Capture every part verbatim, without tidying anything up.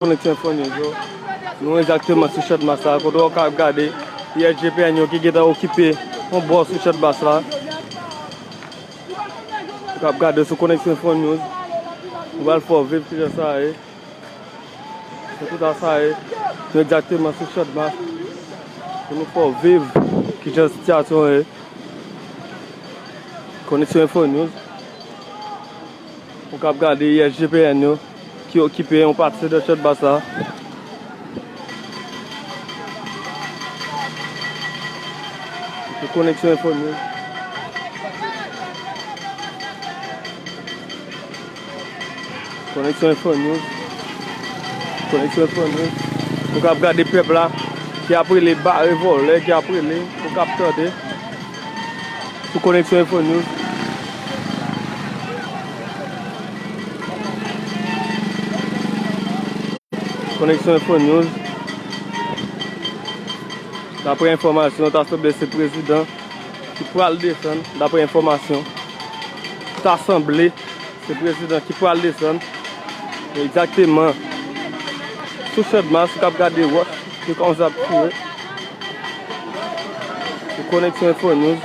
Koneksyon Info News yo. Nou egzakteman sou Chanmas la, kote w ka ap gade I S G P N yo ki gentan okipe yon bò sou Chanmas la. Ou ka ap gade sou Koneksyon Info News. Nou pral fè w viv kijan sa ye. Se konsa sa ye. Nou egzakteman sou Chanmas. Pou nou fè w viv kijan sitiyasyon ye. Koneksyon Info News. Ou ka ap gade I S G P N yo ki okipe yon pati de Chanmas la. Se Koneksyon Info News. Koneksyon Info News. Koneksyon Info News. Ou ka ap gade pèp la ki ap rele bare vòlè, ki ap rele, ou ka ap tande. Sou Koneksyon Info News. Koneksyon Info News. Daprè enfòmasyon, ta sanble se prezidan ki pral desann, daprè enfòmasyon. Ta sanble se prezidan ki pral desann. Egzakteman. Sou Chanmas, ou ka ap gade wòch ki kòmanse ap tire. Sou Koneksyon Info News.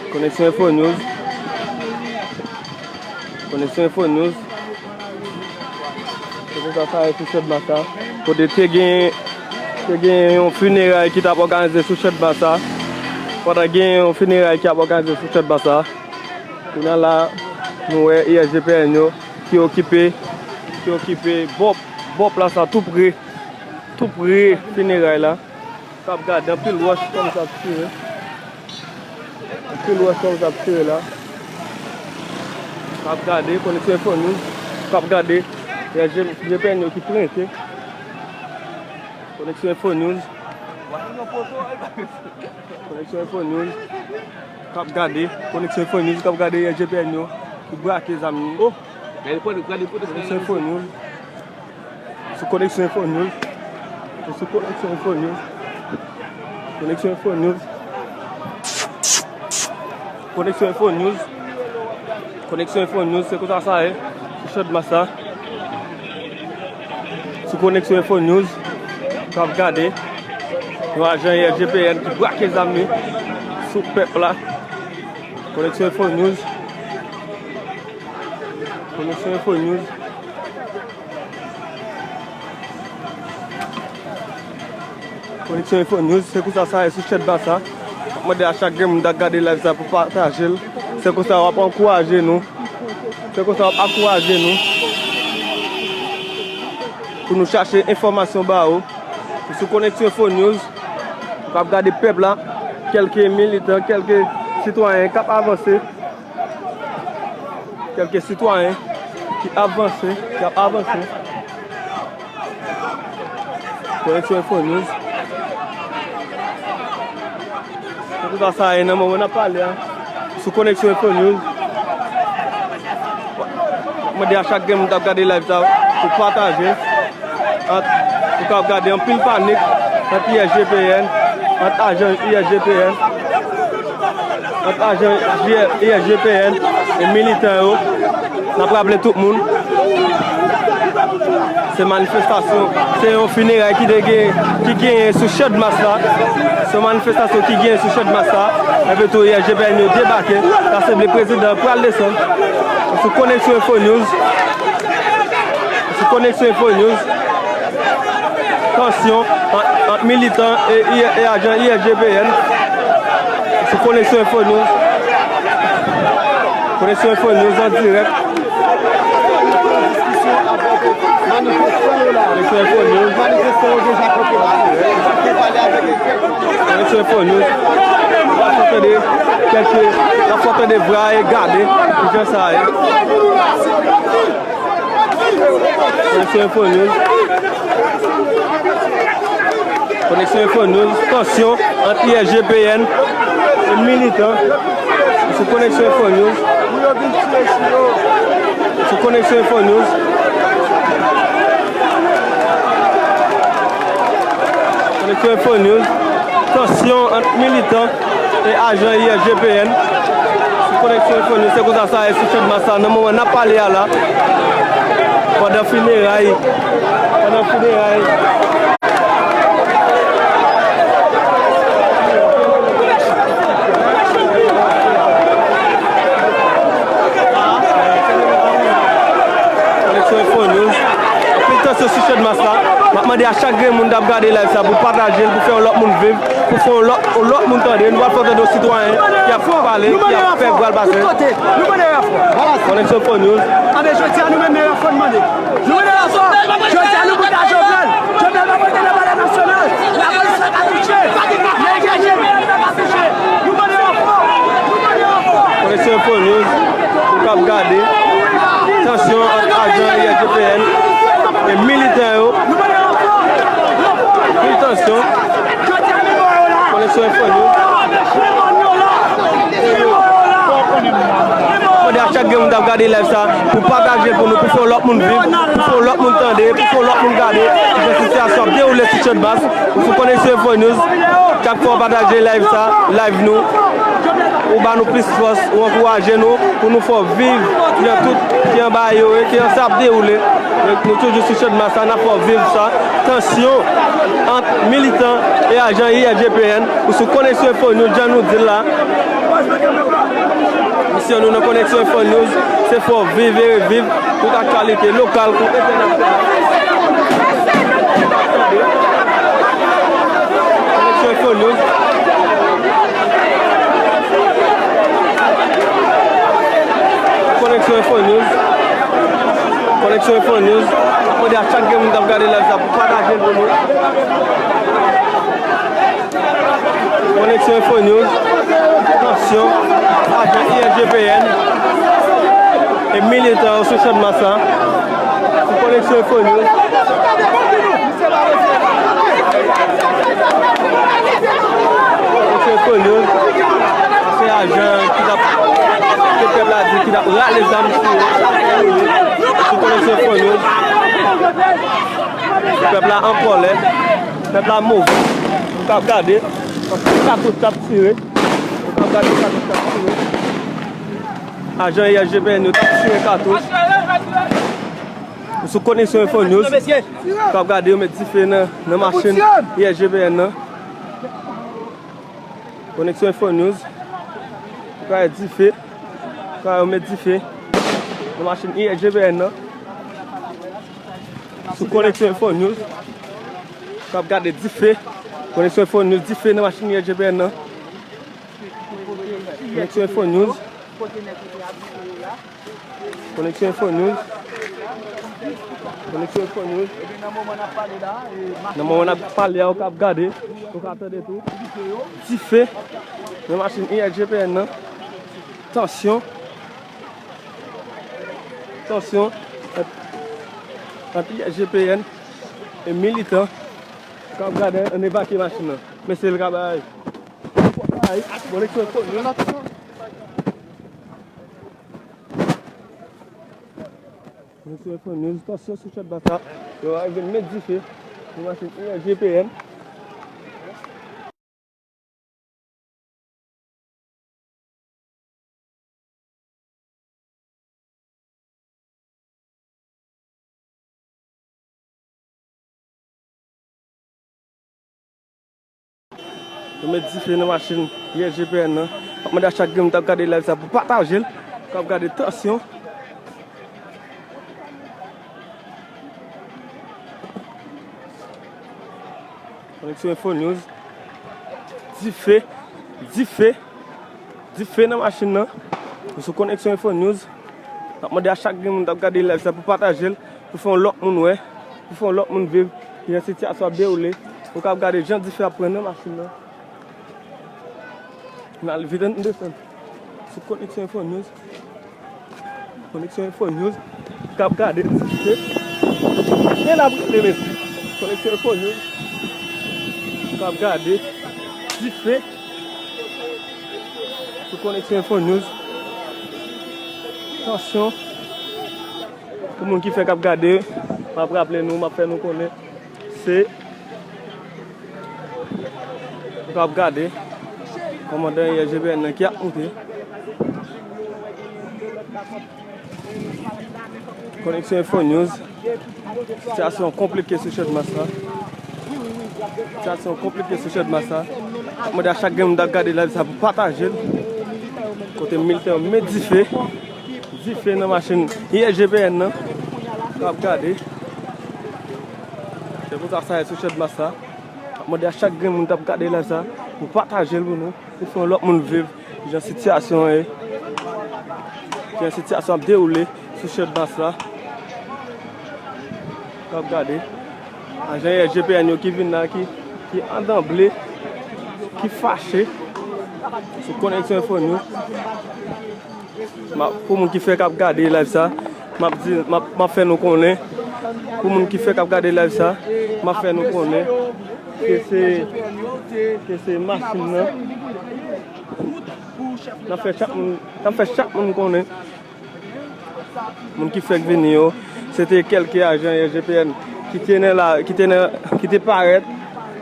Koneksyon Info News. Koneksyon Info News. Se konsa sa ye sou Chanmas la. Kote te gen, te gen yon fineray ki t ap òganize sou Chanmas la. Pandan gen yon fineray ki ap òganize sou Chanmas la. Kounye a la, nou wè I S G P N yo ki okipe, ki okipe bò, bò plas la tou pre, tou pre fineray la. K ap gade anpil wòch kòm sa ap tire. Anpil wòch kòm sa ap tire la. K ap gade Koneksyon Info News. K ap gade I S G P N yo ki prente. Koneksyon Info News. Koneksyon Info News. K ap gade Koneksyon Info News. K ap gade I S G P N yo ki brake zam yo. Koneksyon Info News. Sou Koneksyon Info News. Sou Koneksyon Info News. Koneksyon Info News. Koneksyon Info News. Koneksyon Info News, se konsa sa ye. Sou Chanmas la. Sou Koneksyon Info News. K ap gade. Yon ajan I S G P N ki brake zam li sou pèp la. Koneksyon Info News. Koneksyon Info News. Koneksyon Info News, se konsa sa ye sou Chanmas la. M ap mande a chak grenn moun k ap gade live sa pou pataje l. Se konsa w ap ankouraje nou. Se konsa w ap ankouraje nou. Pou nou chache enfòmasyon ba ou. Sou Koneksyon Info News, w ap gade pèp la, kèlke militan, kèlke sitwayen k ap avanse. Kèlke sitwayen ki avanse, ki ap avanse. Koneksyon Info News. Se konsa sa ye nan moman n ap pale a. Sou Koneksyon Info News. Mande a chak grenn moun k ap gade live sa pou pataje. Ant, ou ka ap gade anpil panik ant I S G P N, ant ajan I S G P N, ant ajan I S G P N e militan yo. N ap raple tout moun, se manifestasyon, se yon fineray ki te gen, ki genyen sou Chanmas la. Se yon manifestasyon ki genyen sou Chanmas la. Epi tou, I S G P N yo debake. Sa se vle prezidan pral desann. Sou Koneksyon Info News. Sou Koneksyon Info News. Tansyon ant, ant militan e, e, e ajan I S G P N. Sou Koneksyon Info News. Koneksyon Info News an dirèk. Koneksyon Info News. Koneksyon Info News. N ap fè tande kèlke, n ap fè tande vra e gade kijan sa ye. Koneksyon Info News. Koneksyon Info News. Tansyon ant I S G P N e militan. Sou Koneksyon Info News. Sou Koneksyon Info News. Koneksyon Info News. Tansyon ant militan e ajan I S G P N. Sou Koneksyon Info News, se konsa sa ye sou Chanmas la nan moman n ap pale a la. Pandan fineray, pandan fineray. Koneksyon Info News. Anpil tansyon sou Channmas la. M ap mande a chak grenn moun k ap gade live sa pou pataje l, pou fè yon lòt moun viv, pou fè yon lòt, yon lòt moun tande. Nou pral fè tande yon sitwayen ki ap pale, ki ap fè vwa l pase. Koneksyon Info News. Anben, jodi a nou menm, men yon fò n mande. Nou mande yon fò. Jodi a nou bout a Jovenel. Jovenel pa pote nan Palè Nasyonal. Lapolis la ka touche. Nèg J P N la ka touche. Nou mande yon fò. Nou mande yon fò. Koneksyon Info News, ou k ap gade. Tansyon ant ajan I S G P N e militan yo. Nou mande yon fò. Anpil tansyon. Koneksyon Info News. Mande a chak grenn moun k ap gade live sa pou pataje l pou nou, pou fè yon lòt moun viv, pou fè yon lòt moun tande, pou fè yon lòt moun gade kijan sitiyasyon ap dewoule sou Channmas. Ou sou Koneksyon Info News. Chak fwa w pataje live sa, live nou, ou ba nou plis fòs, ou ankouraje nou pou nou fè w viv kijan tout ki anba yo ye, kijan sa ap dewoule. Nou toujou sou Channmas la, n ap fè w viv sa. Tansyon ant militan e ajan I S G P N. Ou sou Koneksyon Info News, jan nou di l la. Misyon nou nan Koneksyon Info News, se fè w viv e reviv tout aktyalite lokal kou entènasyonal. Koneksyon Info News. Koneksyon Info News. Koneksyon Info News. Mande a chak grenn moun k ap gade live sa pou pataje l pou nou. Koneksyon Info News. Tansyon. Ajan I S G P N e militan yo sou Channmas la. Sou Koneksyon Info News. Koneksyon Info News. Se ajan ki t ap, ke pèp la di, ki t ap rale zam sou yo. Sou Koneksyon Info News. Pèp la an kòlè. Pèp la move. Ou k ap gade. Katouch k ap tire. Ou k ap gade katouch k ap tire. Ajan I S G P N yo t ap tire katouch. Ou sou Koneksyon Info News. Ou k ap gade yo met dife nan, nan machin I S G P N nan. Koneksyon Info News. Ou ka wè dife. Ou ka wè yo met dife nan machin I S G P N nan. Sou Koneksyon Info News. Ou k ap gade dife. Koneksyon Info News, dife nan machin I S G P N nan. Koneksyon Info News. Koneksyon Info News. Koneksyon Info News. Nan moman n ap pale a, ou k ap gade, ou ka tande tou. Dife nan machin I S G P N nan. Tansyon. Tansyon ant, ant I S G P N e militan. Ou k ap gade, ann evakye machin nan. Mesye l ka bay. Koneksyon Info News. Koneksyon Info News, tansyon sou Channmas la. Yo rive met dife nan machin I S G P N. Yo met dife nan machin I S G P N nan. M ap mande a chak grenn moun k ap gade live sa pou pataje l. K ap gade tansyon. Koneksyon Info News. Dife, dife, dife nan machin nan. Nou sou Koneksyon Info News. N ap mande a chak grenn moun k ap gade live sa pou pataje l, pou fè yon lòt moun wè, pou fè yon lòt moun viv kijan sitiyasyon ap dewoule. Ou k ap gade jan dife ap pran nan machin nan. N al vit, ann desann. Sou Koneksyon Info News. Koneksyon Info News. K ap gade dife. Men n ap rele mesye. Koneksyon Info News. K ap gade dife. Sou Koneksyon Info News. Tansyon. Pou moun ki fèk ap gade, m ap raple nou, m ap fè nou konnen. Se ou k ap gade kòmandan I S G P N nan ki ap moute. Koneksyon Info News. Sitiyasyon konplike sou Channmas la. Sitiyasyon konplike sou Channmas la. M ap mande a chak grenn moun k ap gade live sa pou pataje l. Kote militè yo met dife. Dife nan machin I S G P N nan. K ap gade. Se konsa sa ye sou Channmas la. M ap mande a chak grenn moun k ap gade live sa pou pataje l pou nou. Pou fè yon lòt moun viv jan sitiyasyon an ye. Jan sitiyasyon ap dewoule sou Channmas la. K ap gade. Ajan I S G P N yo ki vin la, ki, ki andanble, ki fache sou Koneksyon Enfo News. M ap, pou moun ki fèk ap gade live sa, m ap di, m ap, m ap fè nou konnen. Pou moun ki fèk ap gade live sa, m ap fè nou konnen ke se, ke se machin nan. N ap fè chak moun, n ap fè chak moun konnen. Moun ki fèk vini yo, se te kèlke ajan I S G P N ki te nan la, ki te nan, ki te parèt,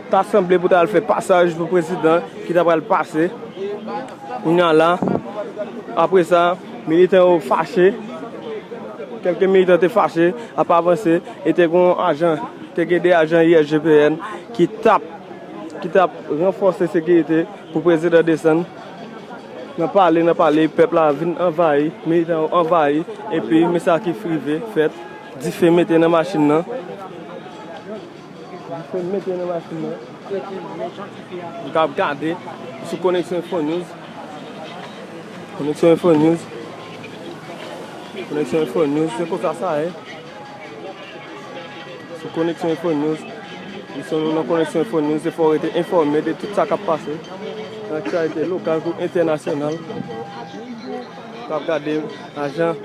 ta sanble pou ta al fè pasaj pou prezidan ki ta pral pase. Kounye a la, apre sa, militan yo fache. Kèlke militan te fache, ap avanse, e te gen yon ajan, te gen de ajan I S G P N ki t ap, ki t ap ranfòse sekirite pou prezidan desann. Nan pale, nan pale, pèp la vin anvayi, militan yo anvayi, epi men sa ki rive fèt, dife mete nan machin nan. Dife mete nan machin nan. Nou k ap gade sou Koneksyon Enfo News. Koneksyon Enfo News. Koneksyon Enfo News, se konsa sa ye. Sou Koneksyon Enfo News. Misyon nou nan Koneksyon Enfo News, se fè w rete enfòme de tout sa k ap pase nan aktyalite lokal kou entènasyonal. K ap gade ajan,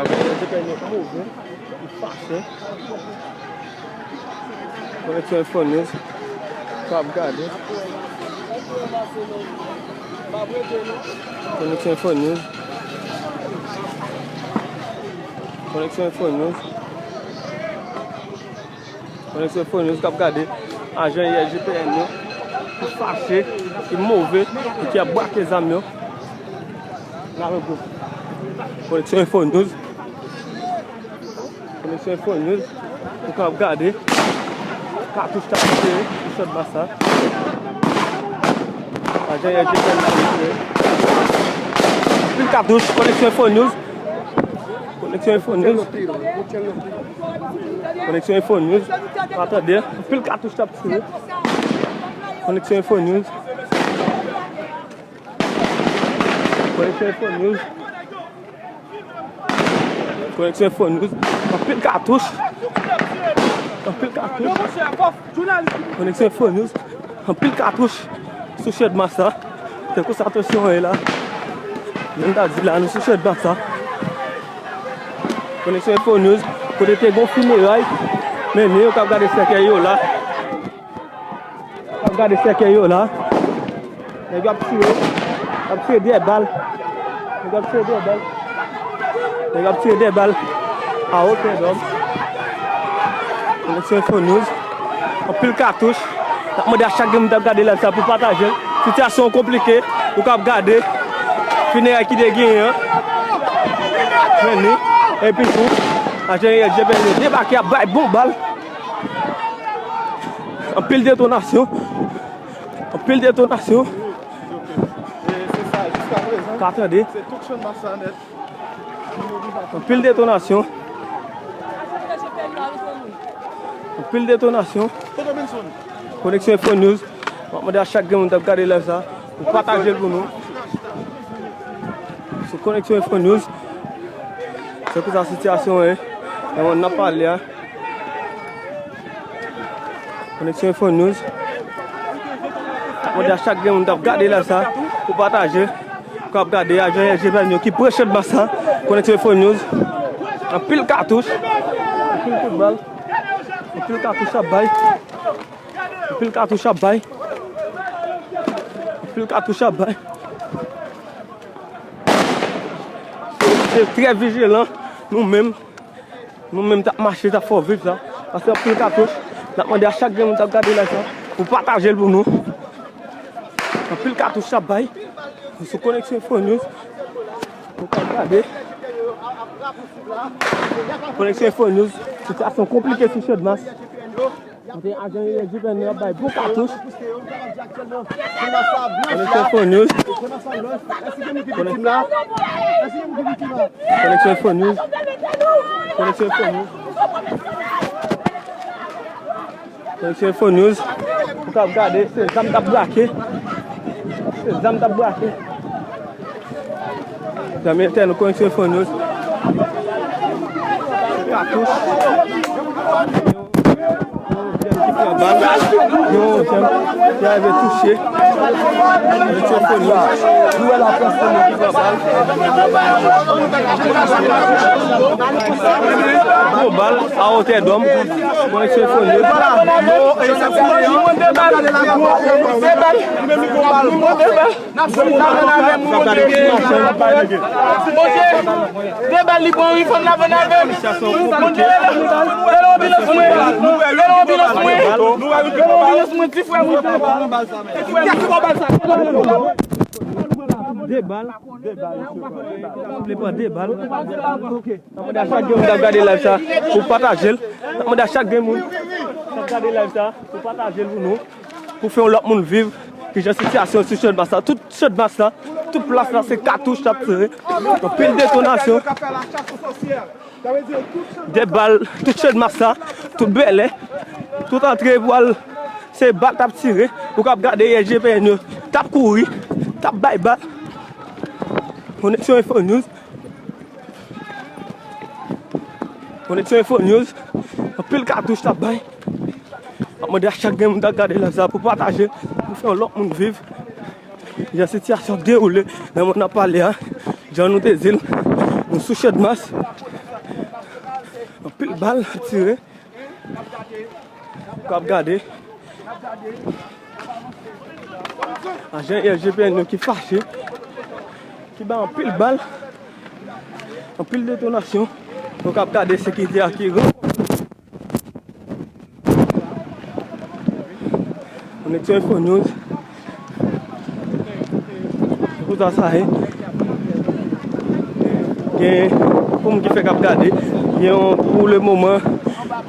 ajan sekirite yo move, yo fache. Koneksyon Enfo News, k ap gade. Koneksyon Enfo News. Koneksyon Enfo News. Koneksyon Enfo News k ap gade ajan I S G P N yo ki fache, ki move, e ki ap brake zam yo. N a regroupe. Koneksyon Enfo News. Koneksyon Enfo News. Ou ka ap gade. Katouch k ap tire sou Channmas la. Ajan I S G P N la tire. Anpil katouch, Koneksyon Enfo News. Koneksyon Enfo News. Koneksyon Enfo News. Pa tande, anpil katouch k ap tire. Koneksyon Enfo News. Koneksyon Enfo News. Koneksyon Enfo News. Anpil katouch. Anpil katouch. Koneksyon Enfo News. Anpil katouch sou Channmas la. Se konsa tansyon an ye la. Jan m ta di la, nou sou Channmas la. Koneksyon Enfo News. Kote te gon fineray. Men nèg yo k ap gade sèkèy yo la. Ap gade sèkèy yo la. Nèg yo ap tire. Ap tire de bal. Nèg yo ap tire de bal. Nèg yo ap tire de bal. A wotè dòm. Koneksyon Enfo News. Anpil katouch. N ap mande a chak grenn moun k ap gade live sa pou pataje l. Sitiyasyon konplike. Ou k ap gade. Fineray ki te genyen an. Men ni. Epi tou, ajan I S G P N yo debake ap bay bon bal. Anpil detonasyon. Anpil detonasyon. E se sa, jiska prezan, ka tande. Se tout Channmas la nèt. Anpil detonasyon. Anpil detonasyon. Koneksyon Enfo News. M ap mande a chak grenn moun k ap gade live sa pou pataje l pou nou. Sou Koneksyon Enfo News. Se konsa sitiyasyon an ye. Nan mond n ap pale a. Koneksyon Enfo News. Mande a chak grenn moun k ap gade live sa pou pataje. K ap gade ajan S G P N yo ki pre Channmas la. Koneksyon Enfo News. Anpil katouch. Anpil kout bal. Anpil katouch ap bay. Anpil katouch ap bay. Anpil katouch ap bay. Se trè vijilan, nou menm. Nou menm t ap mache, t ap fè w viv sa. Paske anpil katouch, n ap mande a chak grenn moun k ap gade live sa pou pataje l pou nou. Anpil katouch ap bay sou Koneksyon Enfo News. Ou ka gade. Koneksyon Enfo News. Sitiyasyon konplike sou Channmas. Kote ajan J P N yo ap bay bon katouch. Koneksyon Info News. Koneksyon Info News. Koneksyon Info News. Koneksyon Info News. Ou kab gade, se zam k ap brake. Se zam k ap brake. Zanmi entènot Koneksyon Info News. Katouch. Yon jèn ki pran bal. Yon jèn ki rive touche. Koneksyon Info News. Gwo bal a wotè dòm. Koneksyon Info News. Bondye, de bal li pran wi, fò n lave n avè l. Bondye, rele anbilans mwen. Rele anbilans mwen. Rele anbilans mwen, ti frè mwen. De bal. Vle pran de bal. N ap mande a chak grenn moun k ap gade live sa pou pataje l. N ap mande a chak grenn moun k ap gade live sa pou pataje l pou nou. Pou fè yon lòt moun viv kijan sitiyasyon sou Channmas la. Tout Channmas la, tout plas la, se katouch k ap tire. Anpil detonasyon. De bal, tout Channmas la, tout bèlè, tout antre pou al, se bal k ap tire. Ou kab gade J P N yo t ap kouri, t ap bay bal. Koneksyon Info News. Koneksyon Info News. Anpil katouch t ap bay. M ap mande a chak grenn moun k ap gade live sa pou pataje, pou fè yon lòt moun viv jan sitiyasyon dewoule nan moman n ap pale a. Jan nou te di l, nou sou Channmas. Anpil bal tire. Ou kab gade. Ajan J P N yo ki fache, ki bay anpil bal, anpil detonasyon. Ou kab gade sekirite a ki ranfòse. Koneksyon Info News. Se konsa sa ye. Gen, pou moun ki fèk ap gade, gen yon, pou le moman,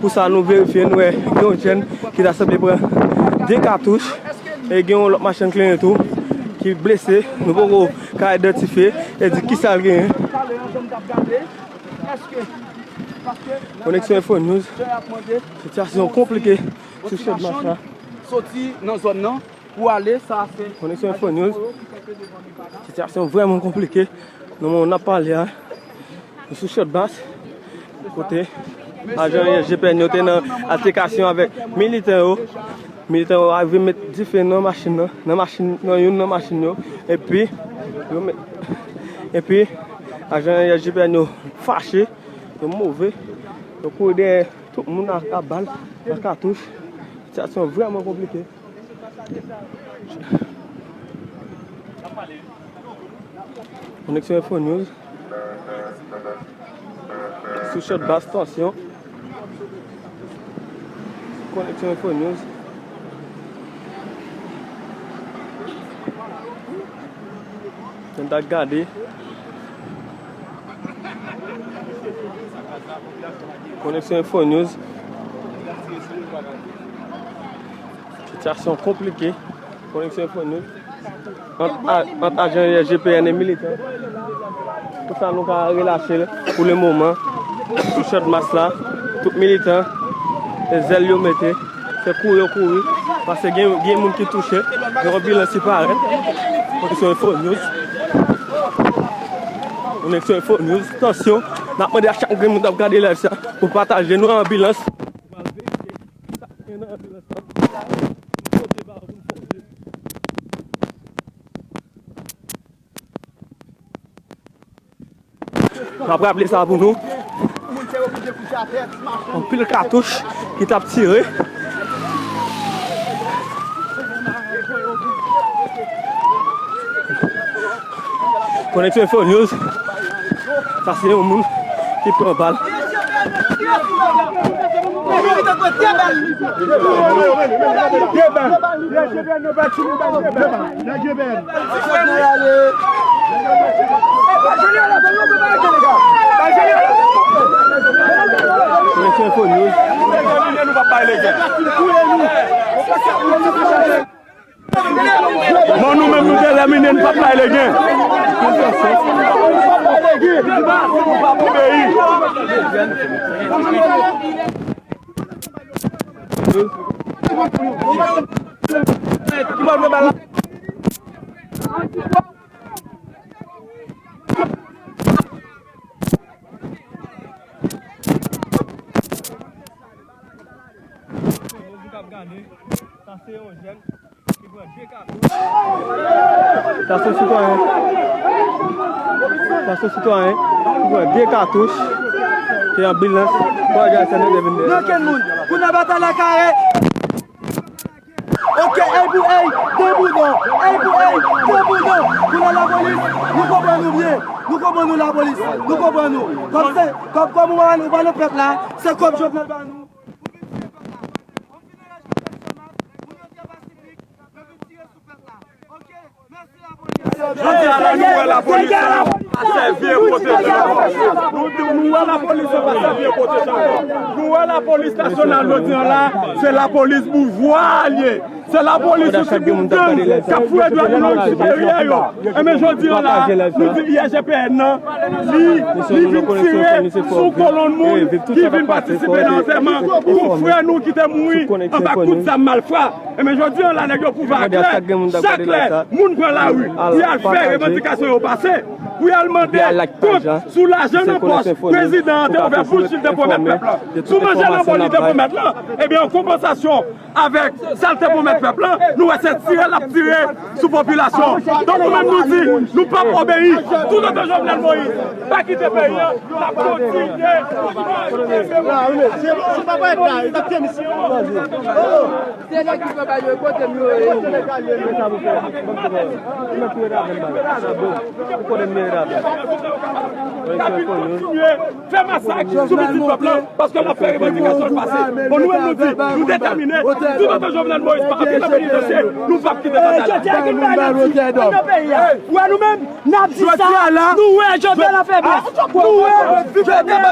pou sa nou verifye, nou wè gen yon jèn ki ta sanble pran de katouch, e gen yon lòt machann kleren tou ki blese, nou poko ka idantifye e di kisa l genyen. Koneksyon Info News. Sitiyasyon konplike sou Channmas la. Soti nan zòn nan pou ale, sa se Koneksyon Info News. Sitiyasyon vrèman konplike. Nan moman n ap pale a, nou sou Channmas, kote ajan J P N yo te nan altèkasyon avèk militan yo. Militan yo arive met dife nan machin nan, nan machin, nan youn nan machin yo. Epi, yo met, epi, ajan J P N yo fache, yo move, yo kouri dèyè tout moun ak, ak bal, ak katouch. Sitiyasyon vrèman konplike. Koneksyon Info News. Sou Channmas, tansyon. Koneksyon Info News. N ta gade. Koneksyon Info News. Sitiyasyon konplike. Koneksyon Info News. Ant a-, ant ajan J P N e militan. Pou sa nou ka relache l pou le moman. Sou Channmas la, tout militan, e zèl yo mete, se kouri yo kouri, paske gen, gen moun ki touche, gen anbilans ki parèt. Koneksyon Info News. Koneksyon Info News. Tansyon, n ap mande a chak grenn moun k ap gade live sa pou pataje nou anbilans. M ap raple sa pou nou. Anpil katouch ki t ap tire. Koneksyon Info News. Sa se yon moun ki pran bal. Koneksyon Info News. Nou p ap bay legen. Bon, nou menm, nou detèmine, nou p ap bay legen. Nou p ap obeyi. Sa se yon jèn ki pran de katouch. Sa se sitwayen. Sa se sitwayen ki pran de katouch. Ki anbilans. Kòdjay sènè de vin de. Nan kenn moun. Kounye a batay la kare. Ok, ey pou ey, de pou de, ey pou ey, de pou de. Kounye a lapolis, nou konprann nou byen. Nou konprann nou lapolis, nou konprann nou. Kòm se, kòm, kòm ou pa, ou pa nan pèp la, se kòb Jovenel ba nou. Pou vin tire pèp la. Yon ti rejte pèp la. Moun yo trè pasifik, yo vin tire sou pèp la. Ok, mèsi lapolis. Jodi a la, nou wè lapolis la pa sèvi e pwoteje ankò. Nou, nou wè lapolis la pa sèvi e pwoteje ankò. Nou wè lapolis nasyonal jodi a la, se lapolis boujwa li ye. Se lapolis yon ti gwoup gang k ap foure dwèt nan siperyè yo. Enben jodi a la, nou di I G P N nan, li, li vin tire sou kolonn moun ki vin patisipe nan antèman yon frè nou ki te mouri anba kout zam malfra. Enben jodi a la, nèg yo pwouve a klè, sa klè, moun pran lari pou y al fè revandikasyon yo pase, pou y al mande kont sou lajan nan pòch prezidan an te ouvè bouch li te pwomèt pèp la. Sou manje nan bòl li te pwomèt la, ebyen an konpansasyon avèk sa l te pwomèt pèp la, nou wè se tire l ap tire sou popilasyon. Donk nou menm nou di, nou p ap obeyi. Toutotan Jovenel Moïse pa kite peyi an, n ap kontinye. Se pa pa et la, e t ap fè misye. Se nèg ki pran bal yo, kote m yo ye. Fè masak sou pitit pèp la, paske n ap fè revandikasyon l pase. Bon, nou menm nou di, nou detèmine, toutotan Jovenel Moïse pa ap kite peyi an, nou p ap kite batay la. Jodi a gen bagay nan peyi a. Ou wè nou menm, n ap di sa, nou wè Jovenel ap fè bak. Nou wè, jodi a la,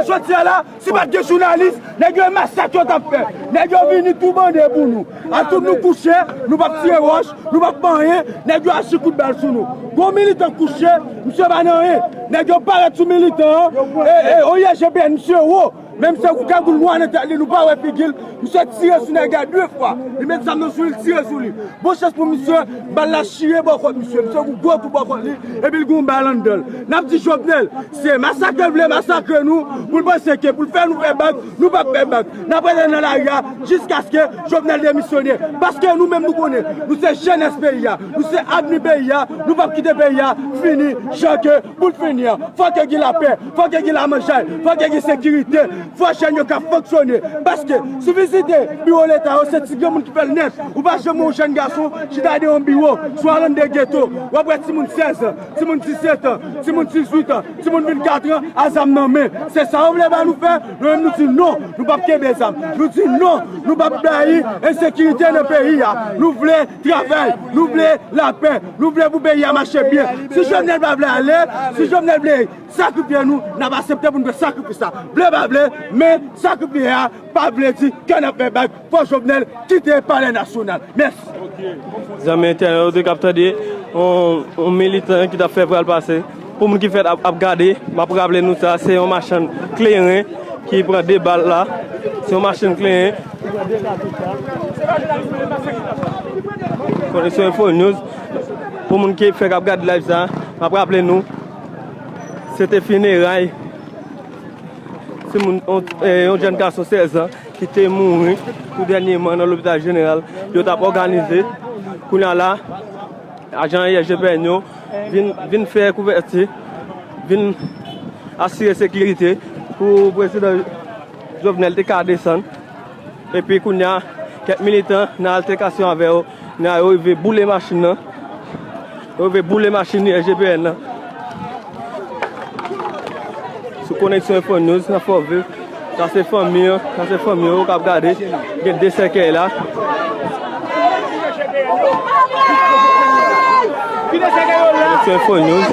jodi a la, si pa t gen jounalis, nèg yo e masak yo t ap fè. Nèg yo vini tou bande pou nou. Atout nou kouche, nou p ap tire wòch, nou p ap fè anyen, nèg yo achi kout bal sou nou. Gon militan kouche, misye pa nan anyen. Nèg yo parèt sou militan an, e, e, o I G P N, misye wo. Menm se kou kagoul nwa nan tèt li, nou pa wè figi l. Misye tire sou nèg la de fwa. Li met zam nan sou li, li tire sou li. Bon chans pou misye, bal la chire bò kòt misye. Misye gon gwo kou bò kòt li, epi l gon bal anndan l. N ap di Jovenel, se masakre l vle masakre nou, pou l panse ke pou l fè nou fè bak, nou p ap fè bak. N ap rete nan lari a jiskaske Jovenel demisyone. Paske nou menm nou konnen, nou se jenès peyi a, nou se avni peyi a, nou p ap kite peyi a fini jan ke pou l fini an. Fòk yo gen lapè, fòk yo gen lamanjay, fòk yo gen sekirite, fòk jèn yo ka fonksyone. Paske si w vizite biwo leta yo, se ti granmoun ki fè l nèt. Ou pa janm wè yon jèn gason chita deyò yon biwo, swa al anndan geto, w ap wè timoun sèz an, timoun disèt an, timoun dizuit an, timoun vennkat an, a zam nan men. Se sa yo vle ba nou fè? Nou menm nou di non, nou p ap kenbe zam. Nou di non, nou p ap blayi ensekirite nan peyi a. Nou vle travay, nou vle lapè, nou vle pou peyi a mache byen. Si Jovenel pa vle ale, si Jovenel vle sakrifye nou, n ap aksepte pou n fè sakrifis la. Vle pa vle, men sakrifye a pa vle di ke n ap fè bak. Fò Jovenel kite Palè Nasyonal. Mèsi. Zanmi entènot yo k ap tande, yon, yon militan ki t ap fè pral pase. Pou moun ki fèt ap, ap gade, m ap raple nou sa, se yon machann kleren ki pran de bal la. Se yon machann kleren. Koneksyon Info News. Pou moun ki fèk ap gade live sa, m ap raple nou, se te fineray timoun, yon, eh, yon jèn gason sèz an ki te mouri tou dènyèman nan lopital jeneral yo t ap òganize. Kounye a la, ajan I G P N yo vin, vin fè kouvèti, vin asire sekirite pou prezidan Jovenel te ka desann. Epi kounye a, kèk militan nan altèkasyon avè yo, kounye a yo rive boule machin nan. Yo rive boule machin I G P N nan. Sou Koneksyon Info News nan Fòviv. Sa se fanmi an, sa se fanmi yo k ap gade. Gen de sèkèy la. Koneksyon Info News.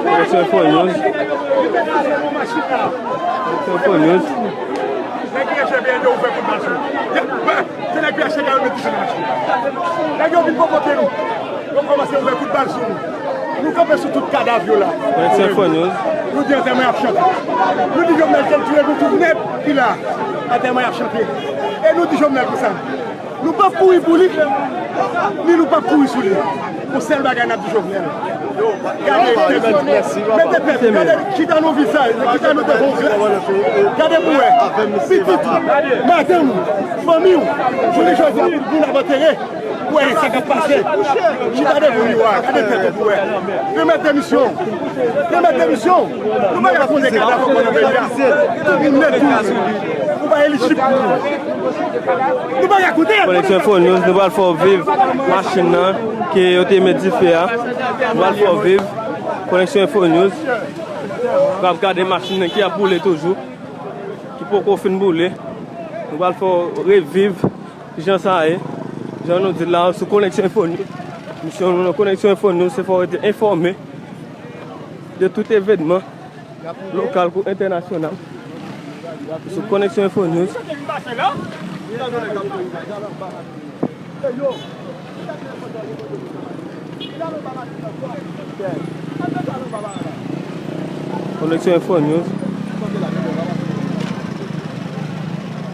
Koneksyon Info News. Koneksyon Info News. Nèg ki G P N yo ouvè kout bal sou nou. Se nèg P H T K yo met dife nan machin. Nèg yo vin pwovoke nou. Yo kòmanse ouvè kout bal sou nou. Nou kanpe sou tout kadav yo la. Koneksyon Info News. Nou di antèman y ap chante. Nou di Jovenel se l ki revout tout nèg ki la. Antèman y ap chante. E nou di Jovenel konsa. Nou p ap kouri pou li, ni nou p ap kouri sou li. Yon sèl bagay n ap di Jovenel. Gade, mete pèp, gade, chita nan vizaj, chita nan devon glas. Gade pou wè, pitit, madanm, fanmi w, jounen jodi a, pou moun ap antere, pou wè sa k ap pase. Chita devan miwa, gade tèt ou pou wè. Remèt demisyon, remèt demisyon. Nou pa ka konte kadav ankò nan peyi a. Tout moun nèt tou. Nou pa elijib pou nou. Nou pa ka konte. Koneksyon Info News, nou pral fè w viv machin nan ke yo te met dife a. Nou pral fè w viv. Koneksyon Info News. Nou ap gade machin nan ki ap boule toujou, ki poko fin boule. Nou pral fè w reviv jan sa ye. Jan nou di la, sou Koneksyon Info News. Misyon nou nan Koneksyon Info News, se fè w rete enfòme de tout evènman lokal kou entènasyonal sou Koneksyon Info News. Koneksyon Info News.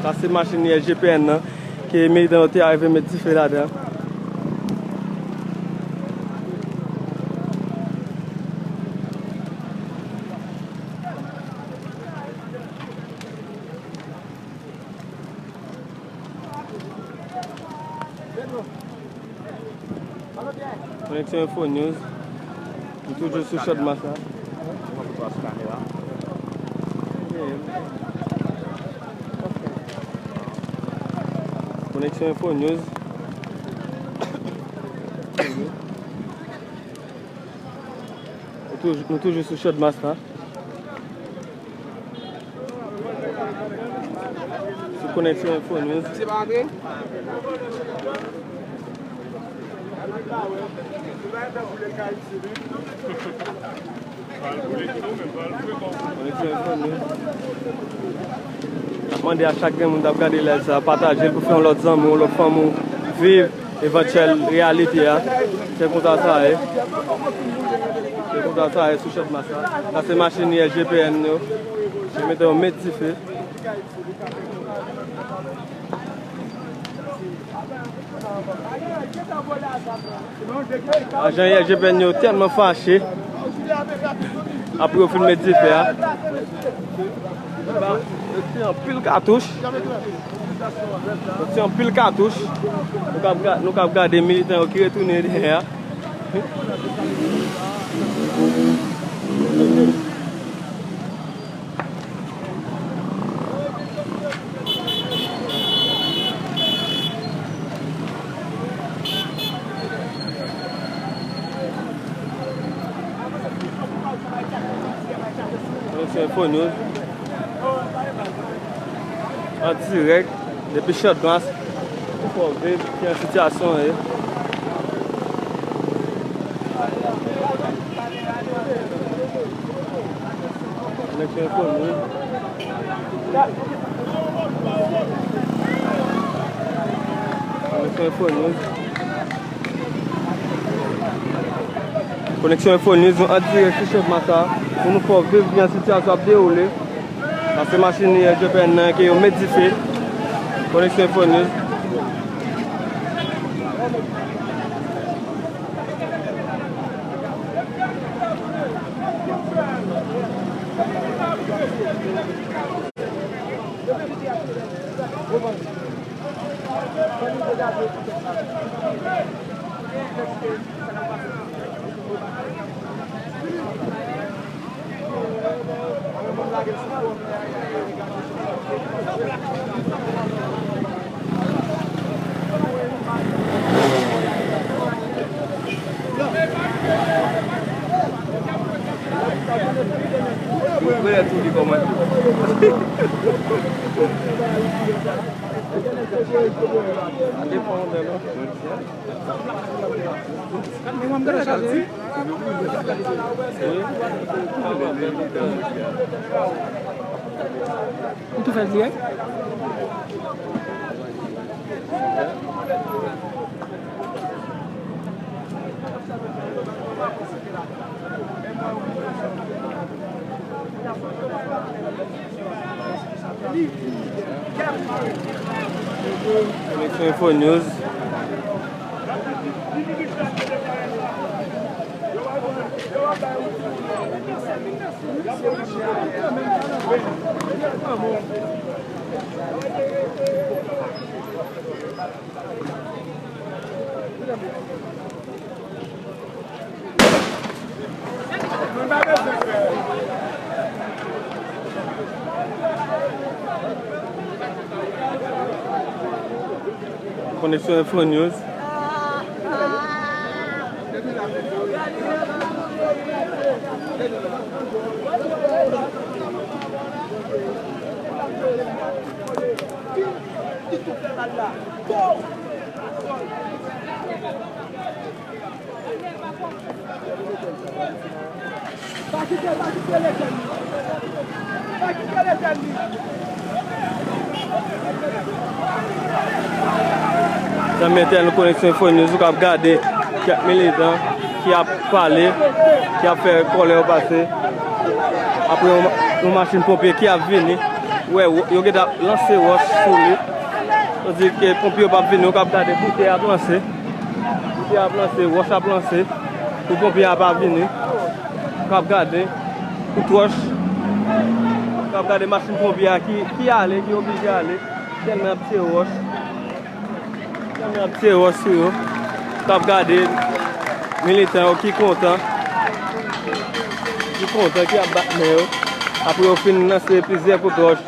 Sa se machin I S G P N nan ke militan yo te arive met dife ladan. Koneksyon Info News. Nou toujou sou Chòdmas la. Koneksyon Info News. Nou toujou, nou toujou sou Chòdmas la. Sou Koneksyon Info News. Koneksyon Info News. N ap mande a chak grenn moun k ap gade live sa, pataje l pou fè yon lòt zanmi w, yon lòt fanmi w viv evantyèl reyalite a. Se konsa sa ye. Se konsa sa ye sou Chòdmas la. Sa se machin I S G P N yo. Yo mete yo met dife. Ajan I S G P N yo tèlman fache apre yo fin met dife a. Yo tire anpil katouch. Yo tire anpil katouch. Nou k ap ga-, nou k ap gade militan yo ki retounen dèyè a. Koneksyon Info News. An dirèk depi Chòdmas. Pou fè w viv kijan sitiyasyon an ye. Koneksyon Info News. Koneksyon Info News. Koneksyon Info News, nou an dirèk sou Chòdmas la pou nou fè w viv kijan sitiyasyon ap dewoule. Sa se machin I S G P N nan ke yo met dife. Koneksyon Info News. Mwen tou li kòmante. Ou tou fè l dirèk? Koneksyon Info News. Koneksyon Info News. Pa kite, pa kite Letèn li. Pa kite Letèn li. Zanmi entènèt Koneksyon Info News, ou k ap gade kèk militan ki ap pale, ki ap fè kòlè yo pase. Apre yon, yon machin ponpye ki ap vini. Ou wè, yo gentan ap lanse wòch sou li. Yo di ke ponpye yo p ap vini, ou k ap gade kote y ap lanse. Kote y ap lanse, wòch ap lanse. Pou ponpye a pa vini. K ap gade, kout wòch. K ap gade machin ponpye a ki, ki ale, ki oblije ale. Tèlman y ap tire wòch. Tèlman y ap tire wòch sou yo. K ap gade militan yo ki kontan. Ki kontan, ki ap bat men yo. Apre yo fin lanse plizyè kout wòch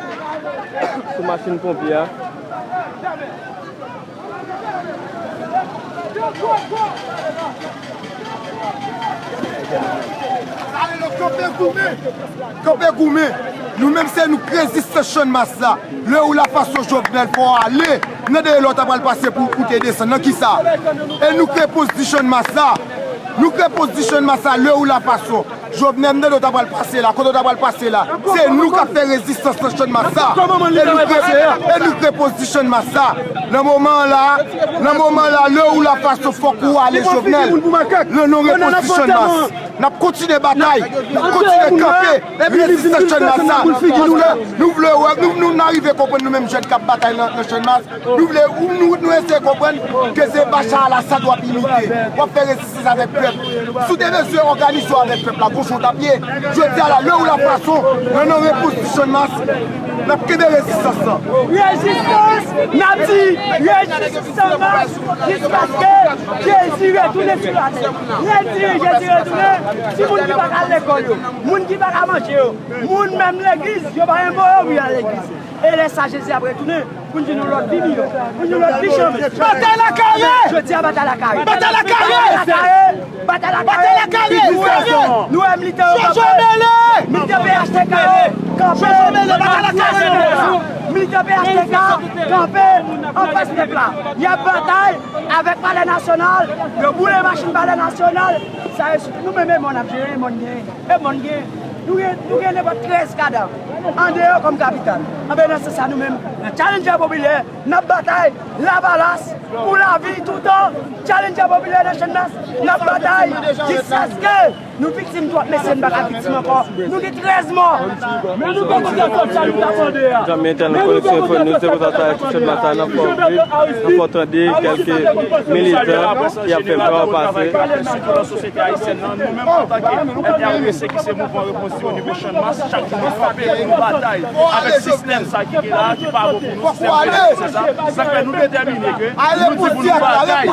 sou machin ponpye a. Kanpe goumen! Kanpe goumen! Nou menm se nou k rezistans Channmas la. Lè ou la fason Jovenel fò ale nan dèyè lè w ta pral pase pou ou te desann. Nan kisa? E nou k repoz di Channmas la. Nou k repoz di Channmas la lè ou la fason. Jovenel, m tande w ta pral pase la. Kote w ta pral pase la? Se nou k ap fè rezistans nan Channmas sa. E nou k re-, e nou k repoz di Channmas sa. Nan moman an la, nan moman an la, lè ou la fason fòk ou ale Jovenel. Nan non repoz di Channmas. N ap kontinye batay, n ap kontinye kanpe. Rezistans Channmas sa. Paske nou vle wè, nou, nou, n arive konprann nou menm jèn k ap batay nan, nan Channmas. Nou vle, nou, nou eseye konprann ke se Bachar al-Assad w ap imite. W ap fè rezistans avèk pèp. Si w te bezwen òganize w avèk pèp la, gon jan w t ap ye. Jodi a la, lè ou la fason, nan non repoz di Channmas, n ap kenbe rezistans lan. Rezistans, n ap di, rezistans Channmas, jiskaske Jezi retounen sou latè. Lè l di Jezi retounen, timoun ki pa ka al lekòl yo, moun ki pa ka manje yo, moun menm legliz, yo pa gen mo yo pou y al legliz. E lè sa Jezi ap retounen, pou n jwenn yon lòt vi miyò, pou n jwenn yon lòt vi chanm. Batay la kare! Jodi a batay la kare. Batay la kare! Batay la kare! Batay la kare! Batay la kare! Nou wè, nou wè militan yo kanpe. Militan P H T K yo kanpe. Militan P H T K kanpe anfas pèp la. Y ap batay avèk Palè Nasyonal. Yo boule machin Palè Nasyonal. Sa yo, nou menm e mòn n ap jere, e mòn gen. E mòn gen, nou gen, nou gen nenpòt trèz kadav andeyò kòm kapital. Anben, nan sans sa, nou menm, nan Challenger Popilè, n ap batay Lavalas pou lavi toutan. Challenger Popilè nan Channmas, n ap batay jiskaske nou viktim twòp, mesye, n pa ka viktim ankò. Nou gen trèz mò. Men nou gen kontan sa nou t ap mande a. Zanmi entènèt Koneksyon Enfo News, se konsa sa ye sou Channmas sa, n ap fè w viv, n ap fè w tande kèlke militan ki ap fè vwa yo pase. Sirtou nan sosyete ayisyèn nan, nou menm antanke M R P C ki se mouvman repozisyon o nivo Channmas, chak jou nou kanpe pou nou batay avèk sistèm sa ki gen la, ki pa bon pou nou, sistèm politik sa. Sa fè nou detèmine ke nou di pou nou batay.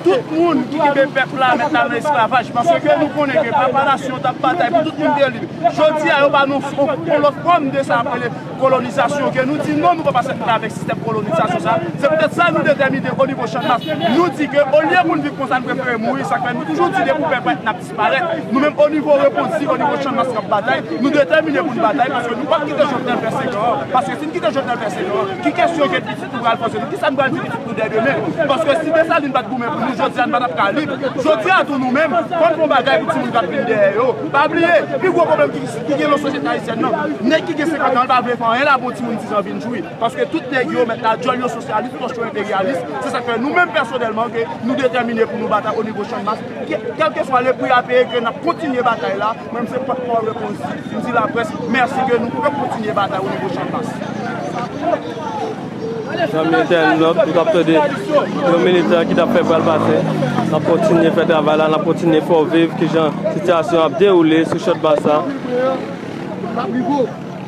Tout moun ki kenbe pèp la mete nan esklavaj, paske nou konnen ke papa nasyon t ap batay pou tout moun te lib. Jodi a, yo ba nou yon, yon lòt fòm de sa ap rele Kolonizasyon, ke nou di non, nou pa pase atravè sistèm kolonizasyon sa. Se poutèt sa nou detèmine o nivo Channmas. Nou di ke olye pou n viv konsa, nou prefere mouri. Sa k fè nou toujou di depi pèp pa n ap disparèt. Nou menm o nivo Reponn Sid, o nivo Channmas k ap batay, nou detèmine pou n batay, paske nou p ap kite Jovenel fè senk an. Paske si n kite Jovenel fè senk an, ki kesyon ke pitit nou pral poze nou? Kisa n pral di pitit nou dè demen? Paske si Desalin pa t goumen pou nou, jodi a n pa t ap ka lib. Jodi a tou nou menm, fò n fè yon bagay pou timoun k ap vin dèyè yo. Pa bliye, pi gwo pwoblèm ki, ki gen nan sosyete ayisyèn nan, nèg ki gen senkant an, l pa vle fè anyen la pou timoun diz an vin jwi. Paske tout nèg yo mèt la, djòl yo sosyalis, pòch yo enperyalis. Se sa k fè nou menm pèsonèlman ke nou detèmine pou nou batay o nivo Channmas. Kè-, kèlkeswa le pri a peye, ke n ap kontinye batay la. Mwen, se pòtpawòl Reponn Sid, m di laprès mèsi ke nou pral kontinye batay o nivo Channmas. Zanmi entènòt, nou t ap tande yon militan ki t ap fè bal pase. N ap kontinye fè travay la, n ap kontinye fè w viv kijan sitiyasyon ap dewoule sou Chòt Basa. N ap rive w.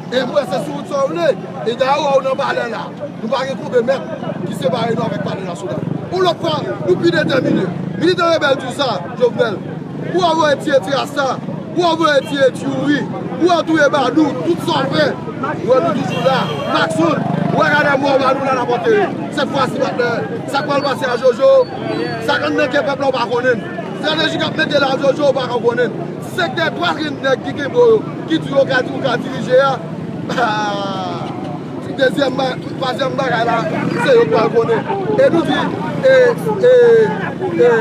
E mwen, se sou wout sa w vle. E dayè, w wè w nan palè la. Nou pa gen konbe mèt ki separe nou avèk palè nasyonal. Yon lòt fwa, nou pi detèmine. Militan rebèl di w sa, Jovenel. Ou anvoye tiye ti Rasta, ou anvoye tiye ti Youri, ou an touye Badou, tout sa w fè. Ou wè nou toujou la. Makson, ou wè gade mò Badou la n ap antere. Sèt fwa si patnè, sa k pral pase a Jojo, sa k anndan kè pèp la ou pa konnen. Estrateji k ap mete la a Jojo ou pa ka konnen. Sektè twa gen nèg ki kenbe w yo, ki di yo ka di ou ka dirije a. Ah, dezyèm ba-, twazyèm bagay la, se yo k pral konnen. E nou di, e, e, e,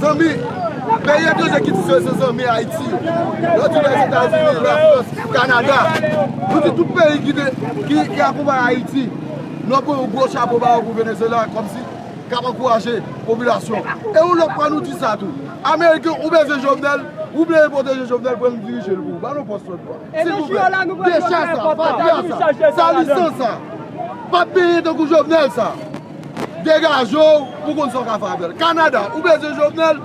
zanmi, peyi etranje ki di se, se zanmi Ayiti yo. Yo di Lèzetazini, Lafrans, Kanada. Nou di tout peyi ki te, ki, ki akonpaye Ayiti. Nou ap pran yon gwo chapo ba yo pou Venezuela, kòmsi k ap ankouraje popilasyon. E yon lòt fwa nou di sa tou. Ameriken, ou bezwen Jovenel, ou vle pwoteje Jovenel, pran l dirije l pou ou. Ba nou pòs lòt fwa. Silvouplè. Dechaj sa, fatra sa, salisan sa. Pa benyen tankou Jovenel sa. Degaje w pou konn sa w ka fè avè l. Kanada, ou bezwen Jovenel,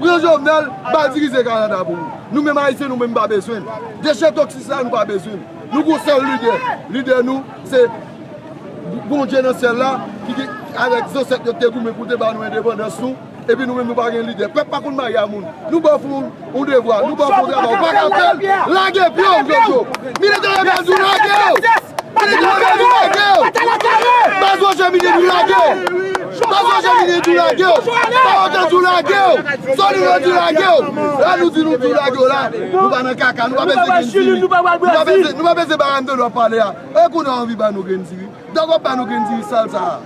pran Jovenel, ba l dirije Kanada pou ou. Nou menm Ayisyen, nou menm pa bezwen l. Dechè toksis la, nou pa bezwen l. Nou gon sèl lidè. Lidè nou, se Bondye nan syèl la, ki, ki avèk zansèt yo te goumen pou te ba nou endepandans nou, epi nou menm nou pa gen lidè. Pèp pa konn marye a moun. Nou ba w fè yon, yon devwa, nou ba w fè yon travay, ou pa ka fè l, lage pye w, Jojo. Militan rebèl di w lage w. Militan rebèl di w lage w. Baz Woje Mini di w lage w. Baz Woje Mini di w lage w. Sa yo te di w lage w. Solino di w lage w. La nou di nou di w lage w la. Nou pa nan kaka, nou pa bezwen grenn diri. Nou pa bezwen, nou pa bezwen ba Andolo ap pale a. E kounye a anvi ba nou grenn diri. Dòk w ap ba nou grenn diri sal sa a.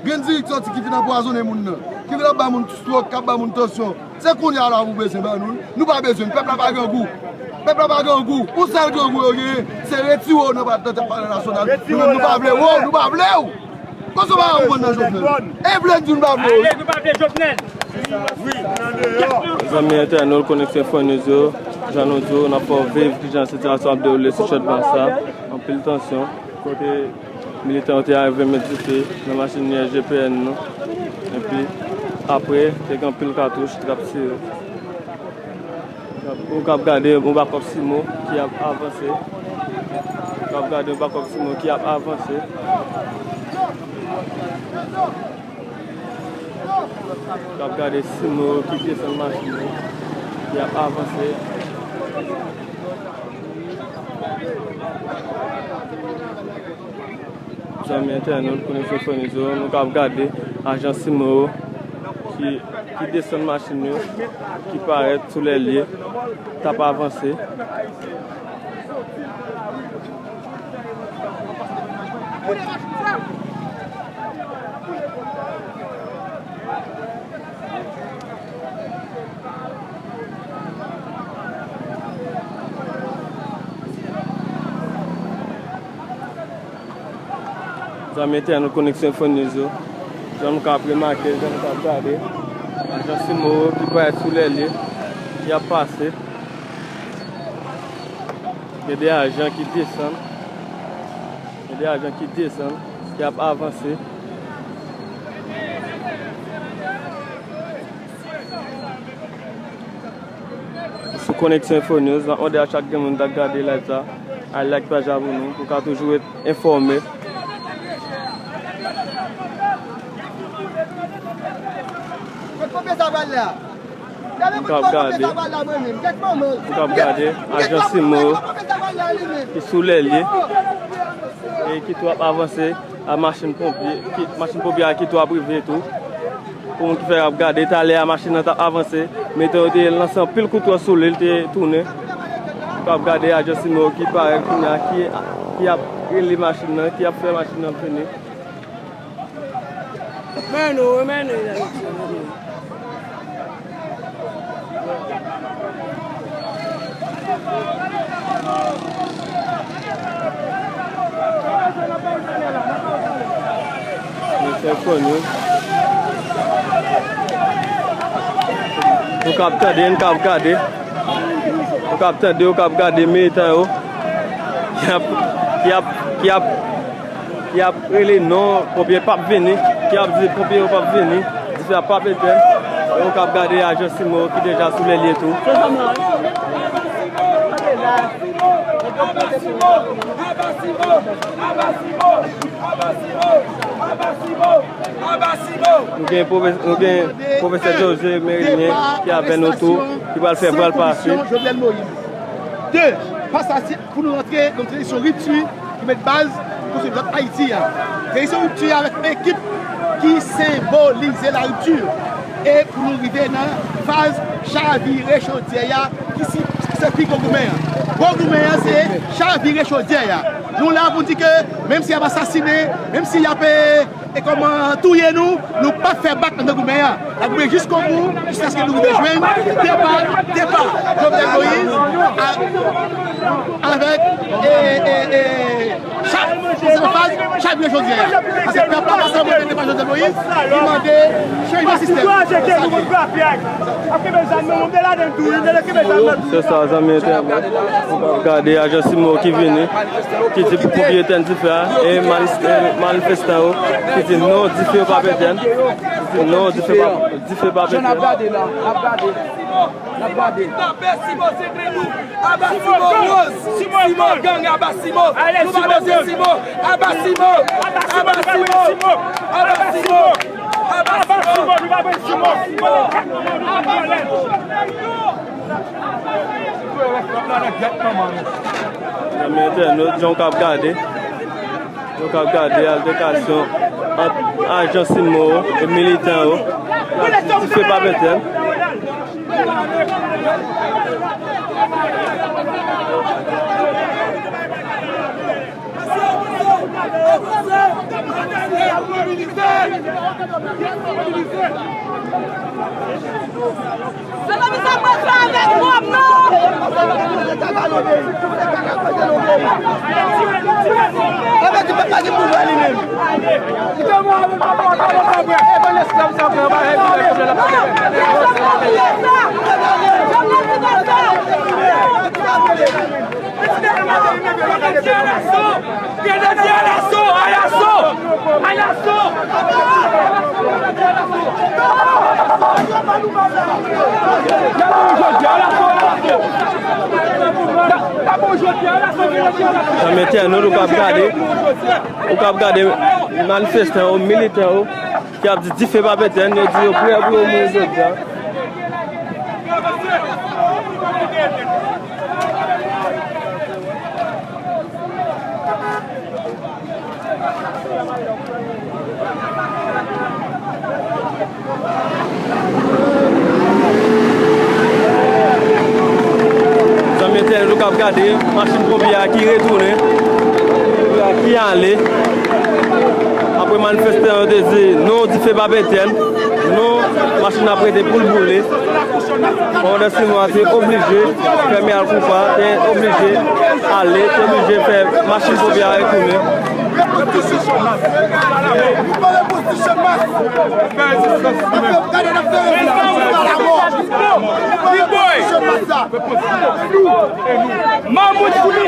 Grenn diri k sòti ki fin anpwazonnen moun nan. Ki vin ap ba moun stròk, k ap ba moun tansyon. Se kounye a la pou bezwen ba nou. Nou pa bezwen. Pèp la pa grangou. Pèp la pa grangou. Yon sèl grangou yo genyen, se retire w nan pa-, nan tèt palè nasyonal. Nou menm nou pa vle w, nou pa vle w. Konsa w pa konprann nan Jovenel. E vle di nou pa vle w. Ale, nou pa vle Jovenel. Zanmi entènot Koneksyon Info News yo, jan nou di w, n ap fè w viv kijan sitiyasyon ap dewoule sou Chòt Basa. Anpil tansyon. Kote militan yo te arive met dife nan machin G P N nou. Epi, apre, te gen anpil katouch ki t ap tire. Ou k ap gade yon bakòp Simo ki ap avanse. Ou k ap gade yon bakòp Simo ki ap avanse. Ou k ap gade Simo ki desann machin yo, ki ap avanse. Zanmi entènot Koneksyon Info News yo, nou k ap gade ajan Simo yo ki, ki desann machin yo, ki parèt sou lè l ye, t ap avanse. Zanmi entènot Koneksyon Info News yo, jan nou ka ap remake, jan nou ka ap gade, ajan Simo yo ki parèt sou lè l ye, ki ap pase. Gen de ajan ki desann. Gen de ajan ki desann, ki ap avanse. Sou Koneksyon Info News, n ap mande a chak grenn moun k ap gade live sa, al like paj la pou nou, pou w ka toujou ret enfòme. Kot konpe sa pral la? Nou k ap gade, nou k ap gade ajan Simo yo ki sou lè l ye. E ki tou ap avanse a machin ponpye, ki, machin ponpye a ki tou ap rive tou. Pou moun ki fè ap gade, talè a machin nan t ap avanse. Militan yo te lanse anpil kouto sou li, li te tounen. Tou ap gade ajan Simo ki parèt kounye a, ki, ki ap rele machin nan, ki ap fè machin nan vini. Men nou, men nou, men nou. Mesye Konyo. Nou k ap tande, n k ap gade. Nou k ap tande, nou k ap gade militan yo. Ki ap, ki ap, ki ap ki ap rele non, ponpye p ap vini, ki ap di ponpye yo p ap vini, dife a p ap etèn. E ou k ap gade ajan Simo ki deja sou lè lye tou. Nou gen pwofes-, nou gen pwofesè José Merilien ki avè nou tou, ki pral fè pral pase. De, pa sa, si, pou nou rantre nan tranzisyon ripti ki met baz pou konstwi lòt Ayiti a. Tranzisyon ripti avèk yon ekip ki senbolize laripti. E pou nou rive nan faz chavire chodyè a, ki si, se pi gwo goumen an. Gwo goumen an, se chavire chodyè a. Nou la pou di ke, menm si y ap asasinen, menm si y ap, e, e kòman touye nou, nou p ap fè bak anndan goumen an. N ap goumen jiskobou, jiskaske nou rive jwenn depa, depa Jovenel Moïse a, avèk, e, e, e, cha-, se yon faz, chavire chodyè a. Paske pèp la pa sèlman vle depa Jovenel Moïse, li mande chanjman sistèm. Se sa k ye. Se sa, zanmi entènot. Gade ajan Simo ki vini, ki di pou ponpye etèn dife a, e manis-, e manifestan yo ki di non, dife yo p ap etèn, ki di non, dife p ap, dife p ap etèn. N ap gade la, n ap gade. N ap gade. Tanpè Simo se grenn nou. Aba Simo woz. Simo gang, aba Simo. Nou pa bezwen Simo. Aba Simo. Aba Simo. Aba Simo. Aba Simo. Zanmi entènot, jan w k ap gade, jan w k ap gade altèkasyon ant ajan Simo yo e militan yo. Dife p ap etèn. Zanmi entènot, ou k ap gade, ou k ap gade manifestan yo, militan yo, ki ap di dife p ap etèn, yo di yo prè pou yo mouri jodi a. Zanmi entènot, ou k ap gade machin ponpye a ki retounen, ki ale. Apre manifestan yo te di non, dife p ap etèn, non, machin ap rete pou l boule. Kòmandan Simo a te oblije fèmen al koupa, te oblije ale, te oblije fè machin ponpye a retounen. Mamout Kouloulou.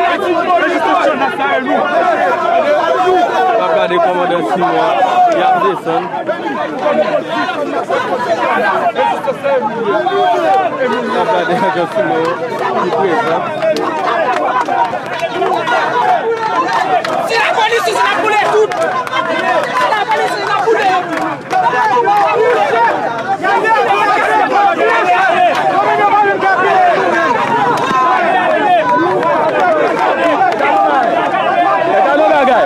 W ap gade kòmandan Simo a, y ap desann. W ap gade ajan Simo yo ki prezan. Si lapolis, si lapolis, tout. Si lapolis, si lapolis. Gade yon bagay.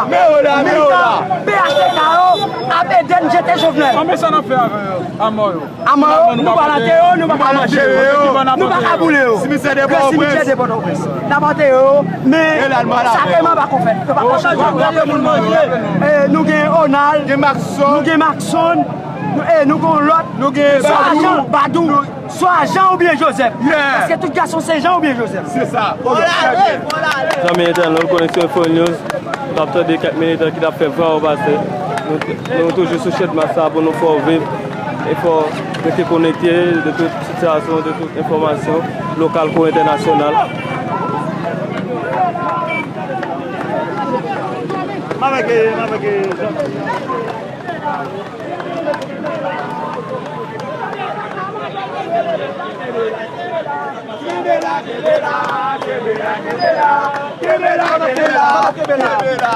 Men yo la Militan P H T K yo ap ede n jete Jovenel. Anben sa n ap fè avè yo, a mò yo? A mò yo, nou pral antere yo, nou pa ka manje yo, nou pa ka boule yo. Simitye de Pòtoprens. N ap antere yo, men sa te manba konfèt. Yo pa konn chanje. Nou gen Ronald, nou gen Maxon, nou gen lòt, nou gen Badou. Swa Jean oubyen Joseph. Paske tout gason se Jean oubyen Joseph. Se sa. Zanmi entènot Koneksyon Info News, nou t ap tande kèk militan ki t ap fè vwa yo pase. Nou, nou toujou sou Channmas sa pou nou fè w viv e fè w rete konekte de tout sitiyasyon, de tout enfòmasyon lokal kou entènasyonal. M avèk, m avèk Jean.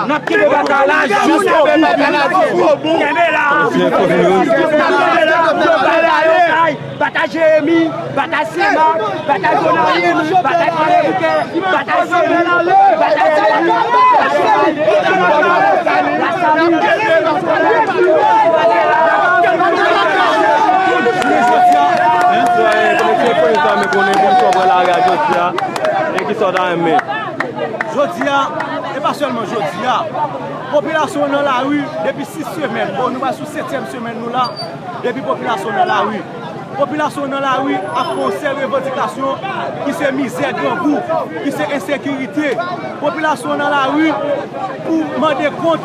N ap kenbe batay la jiskobout. Kenbe la. Batay la, yo kay. Batay Jeremi, batay Senmak, batay Gonayiv, batay Kwadèboukè, batay Seri, batay Seri, batay Seri, batay Seri. Jodi a, e pa sèlman jodi a, popilasyon an nan lari depi sis semèn. Bon, nou pral sou setyèm semèn nou la, depi popilasyon an nan lari. Popilasyon an nan lari ap fè yon sèl revandikasyon ki se mizè, grangou, ki se ensekirite. Popilasyon an nan lari pou mande kont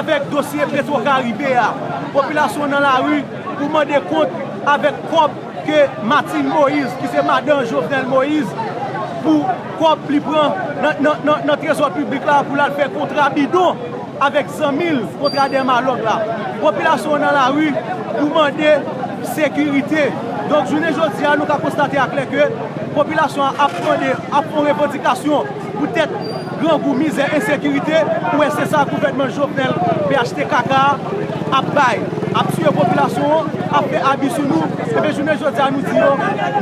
avèk dosye Petro Caribe a. Popilasyon an nan lari pou mande kont avèk kòb ke Martine Moïse, ki se madan Jovenel Moïse, pou kòb li pran nan, nan, nan, nan trezò piblik la pou l al fè kontra bidon avèk zanmi l, kontra dè malòg la. Popilasyon an nan lari pou mande sekirite. Donk, jounen jodi a, nou ka konstate aklè ke popilasyon an ap mande, ap fè yon revandikasyon poutèt grangou, mizè, ensekirite. Ou wè, se sa gouvènman Jovenel P H T K K a ap bay, ap tiye popilasyon an, ap fè abi sou nou. Ebyen, jounen jodi a, nou di yo,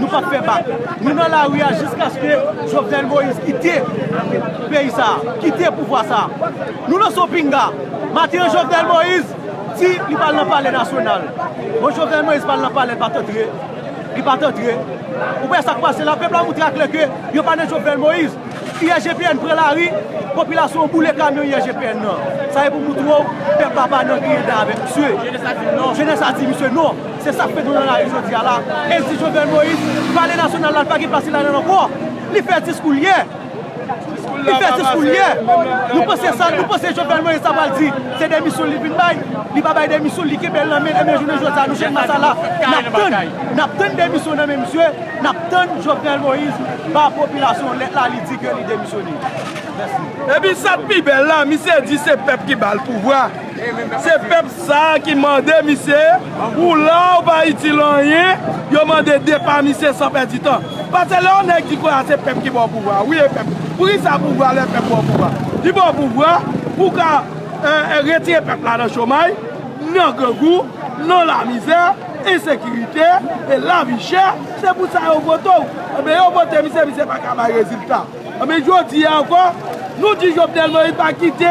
nou p ap fè bak. Nou nan lari a jiskaske Jovenel Moïse kite peyi sa a, kite pouvwa sa a. Nou lanse yon pinga. Maten an, Jovenel Moïse di li pral nan Palè Nasyonal. Bon, Jovenel Moïse pral nan palè, li pa t antre. Li pa t antre. Ou wè sa k pase la, pèp la montre aklè ke yo pa nan Jovenel Moïse. I S G P N pran lari, popilasyon an boule kamyon I S G P N nan. Sa e pou montre w, pèp la pa nan griyen dan avèk misye. Jenès la di misye non. Se sa k fè nou nan lari jodi a la. E l di Jovenel Moïse, Palè Nasyonal la, l pa gen plas li ladan l ankò. Li fè diskou l yè. Li fè diskou l yè. Nou panse sa, nou panse Jovenel Moïse sa pral di se demisyon li vin bay. Li pa bay demisyon, li kenbe l nan men l. Ebyen, jounen jodi a, nou Channmas la, n ap tann, n ap tann demisyon nan men misye. N ap tann Jovenel Moïse ba popilasyon lèt la, li di ke li demisyone. Mèsi. Epi sa k pi bèl la, misye di se pèp ki ba l pouvwa. Se pèp sa a ki mande misye, ou la, ou pa itil anyen, yo mande depa misye san pèdi tan. Paske lè yon nèg di konsa se pèp ki ba w pouvwa, wi, e pèp. Poukisa pouvwa lè pèp ba w pouvwa? Li ba w pouvwa pou w ka, e, e, retire pèp la nan chomay, nan grangou, nan lamizè, ensekirite, e lavi chè. Se pou sa yo vote w. Ebyen, yo vote misye, misye pa ka bay rezilta. Anben, jodi a ankò, nou di Jovenel Moïse pa kite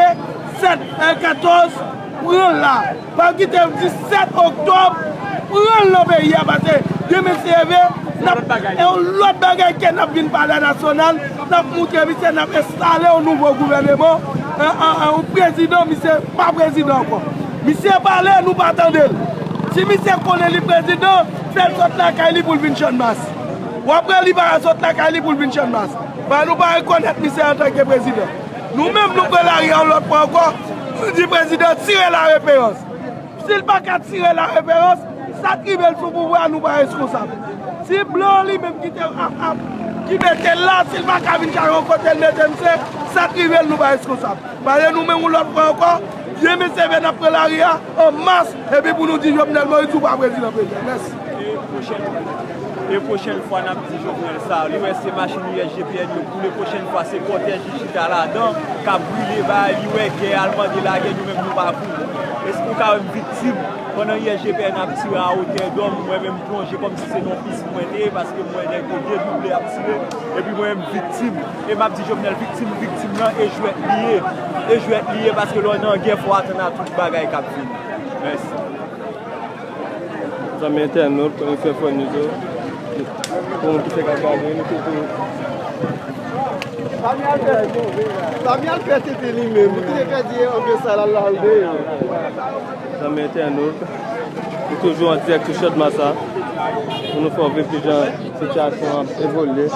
sèt, e, katòz pran l la. Pa kite disèt oktòb pran l nan peyi a, paske demen se leve, n ap, e yon lòt bagay ke n ap vin Palè Nasyonal, n ap montre misye, n ap enstale yon nouvo gouvèneman, e, e, e, yon prezidan, misye pa prezidan ankò. Misye pale, nou pa tande l. Si misye konnen li prezidan, fè l sot lakay li pou l vin Channmas. W ap wè li pa ka sot lakay li pou l vin Channmas. Paske nou pa rekonèt misye antanke prezidan. Nou menm, nou pran lari a yon lòt fwa ankò, nou di prezidan tire lareferans. Si l pa ka tire lareferans, sa k rive l sou pouvwa a, nou pa reskonsab. Si blan li menm ki te ap, ap, ki mete l la, si l pa ka vin chak yon kote l mete misye, sa k rive l, nou pa reskonsab. Paske nou menm, yon lòt fwa ankò, demen se leve n ap pran lari a an mas, epi pou nou di Jovenel Moïse ou pa prezidan peyi a. Mèsi. E pwochèn, e pwochèn fwa n ap di Jovenel sa, li wè se machin U S G P N yo boule, pwochèn fwa se kòtèj li chita ladan, k ap brile bagay, li wè gè, al mande lagè, nou menm nou pa pou. Èske ou ka wè m viktim pandan U S G P N ap tire a wotè dòm, mwen menm plonje kòmsi se nan yon pisinn Mwen te ye, paske m wè nèg yo dedouble ap tire, epi mwen menm viktim. E m ap di Jovenel viktim, viktim nan e jwèt li ye. E jwèt li ye, paske lè w nan gè fò w atann a tout bagay k ap vini. Mèsi. Zanmi entènot, kòm fè fò nou yo, pou moun ki fè k ap gade, nou te tou. Zanmi al fè tete li menm, li te pèdi anpil sa l al la deyò. Zanmi entènot, nou toujou an dirèk sou Channmas la, pou nou fè w viv kijan sitiyasyon an ap evolye.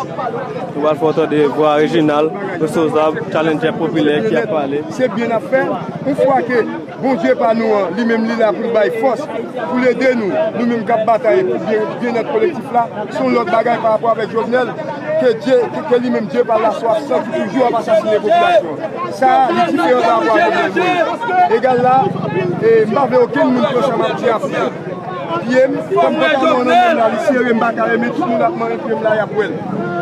Nou pral fè w tande vwa Reginald Desozab, challenger popilè ki ap pale. Se byen n ap fè, yon fwa ke Bondye pa nou an, li menm li la pou l bay fòs, pou l ede nou, nou menm k ap batay pou byen, byennèt kolektif la, se yon lòt bagay pa rapò avèk Jovenel, ke Dye, ke, ke li menm Dye pa l la sou absan ki toujou ap asasinen popilasyon an. Sa a, li diferan pa rapò a Jovenel Moïse. Egal la, e, m pa vle okenn moun pran sa m ap di a pou pye m, kòm pantalon an nan men m la, li sere, m pa kare, men tout moun ap manyen pye m la, y ap wè l.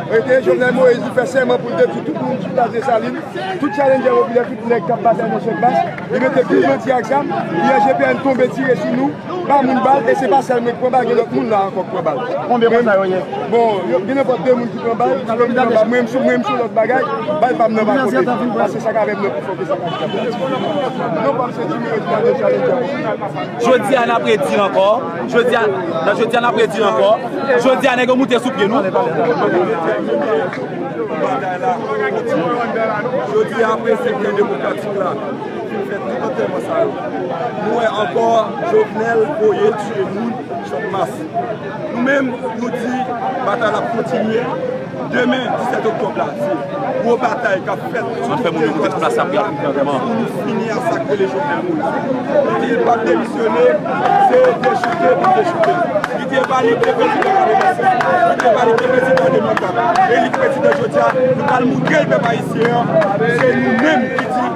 Rete Jovenel Moïse, li fè sèman pou l detwi tout moun sou plas Desalin, tout challenger popilè, tout nèg k ap batay nan Channmas, li mete pil bandi ak zam, I G P N tonbe tire sou nou, ba moun bal, e se pa sèl mwen k pran bal, gen lòt moun la ankò k pran bal. Konbyen konsa yo ye? Bon, yo, gen nenpòt de moun ki pran bal, ki pran bal, mwen menm sou, mwen menm sou lòt bagay, bal pa m nan pa konte, pase sa k avè m nan pi fò ke sa k ap fè. Non, pa m se ti minit nan de challenger. Jodi a n ap redi ankò, jodi a, nan jodi a n ap redi ankò, jodi a nèg yo moute sou pye nou. Jodi a, apre sektè demokratik la fin fè tout antèman sa yo, nou wè ankò Jovenel voye tiye moun Channmas. Nou menm, nou di batay la ap kontinye. Demen, disèt oktòb la, se gwo batay k ap fèt sou tout teritwa nasyonal pou nou fini a sa k rele Jovenel Moïse. Li di l p ap demisyone, se dechoute pou l dechoute. Li di l pa li ki prezidan k ap egzèse. Li di l pa li ki prezidan de manda. E li k prezidan jodi a, nou pral moutre l pèp ayisyen an, se nou menm ki di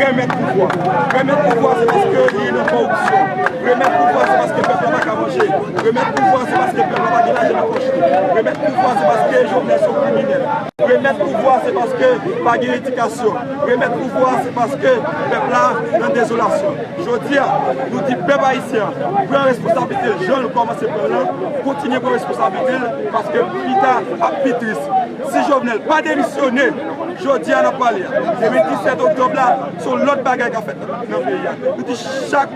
remèt pouvwa. Remèt pouvwa, se paske li nan kòripsyon. Remèt pouvwa, se paske pèp la pa ka manje. Remèt pouvwa, se paske pèp la pa gen lajan nan pòch li. Remèt pouvwa, se paske Jovenel se yon kriminèl. Remèt pouvwa, se paske pa gen edikasyon. Remèt pouvwa, se paske pèp la nan dezolasyon. Jodi a, nou di pèp ayisyen an, pran responsablite l jan l kòmanse pran l lan, kontinye pran responsablite l, paske pita ap pi tris. Si Jovenel pa demisyone, jodi a n ap pale a, demen disèt oktòb la, se yon lòt bagay k ap fèt nan peyi a. Nou di chak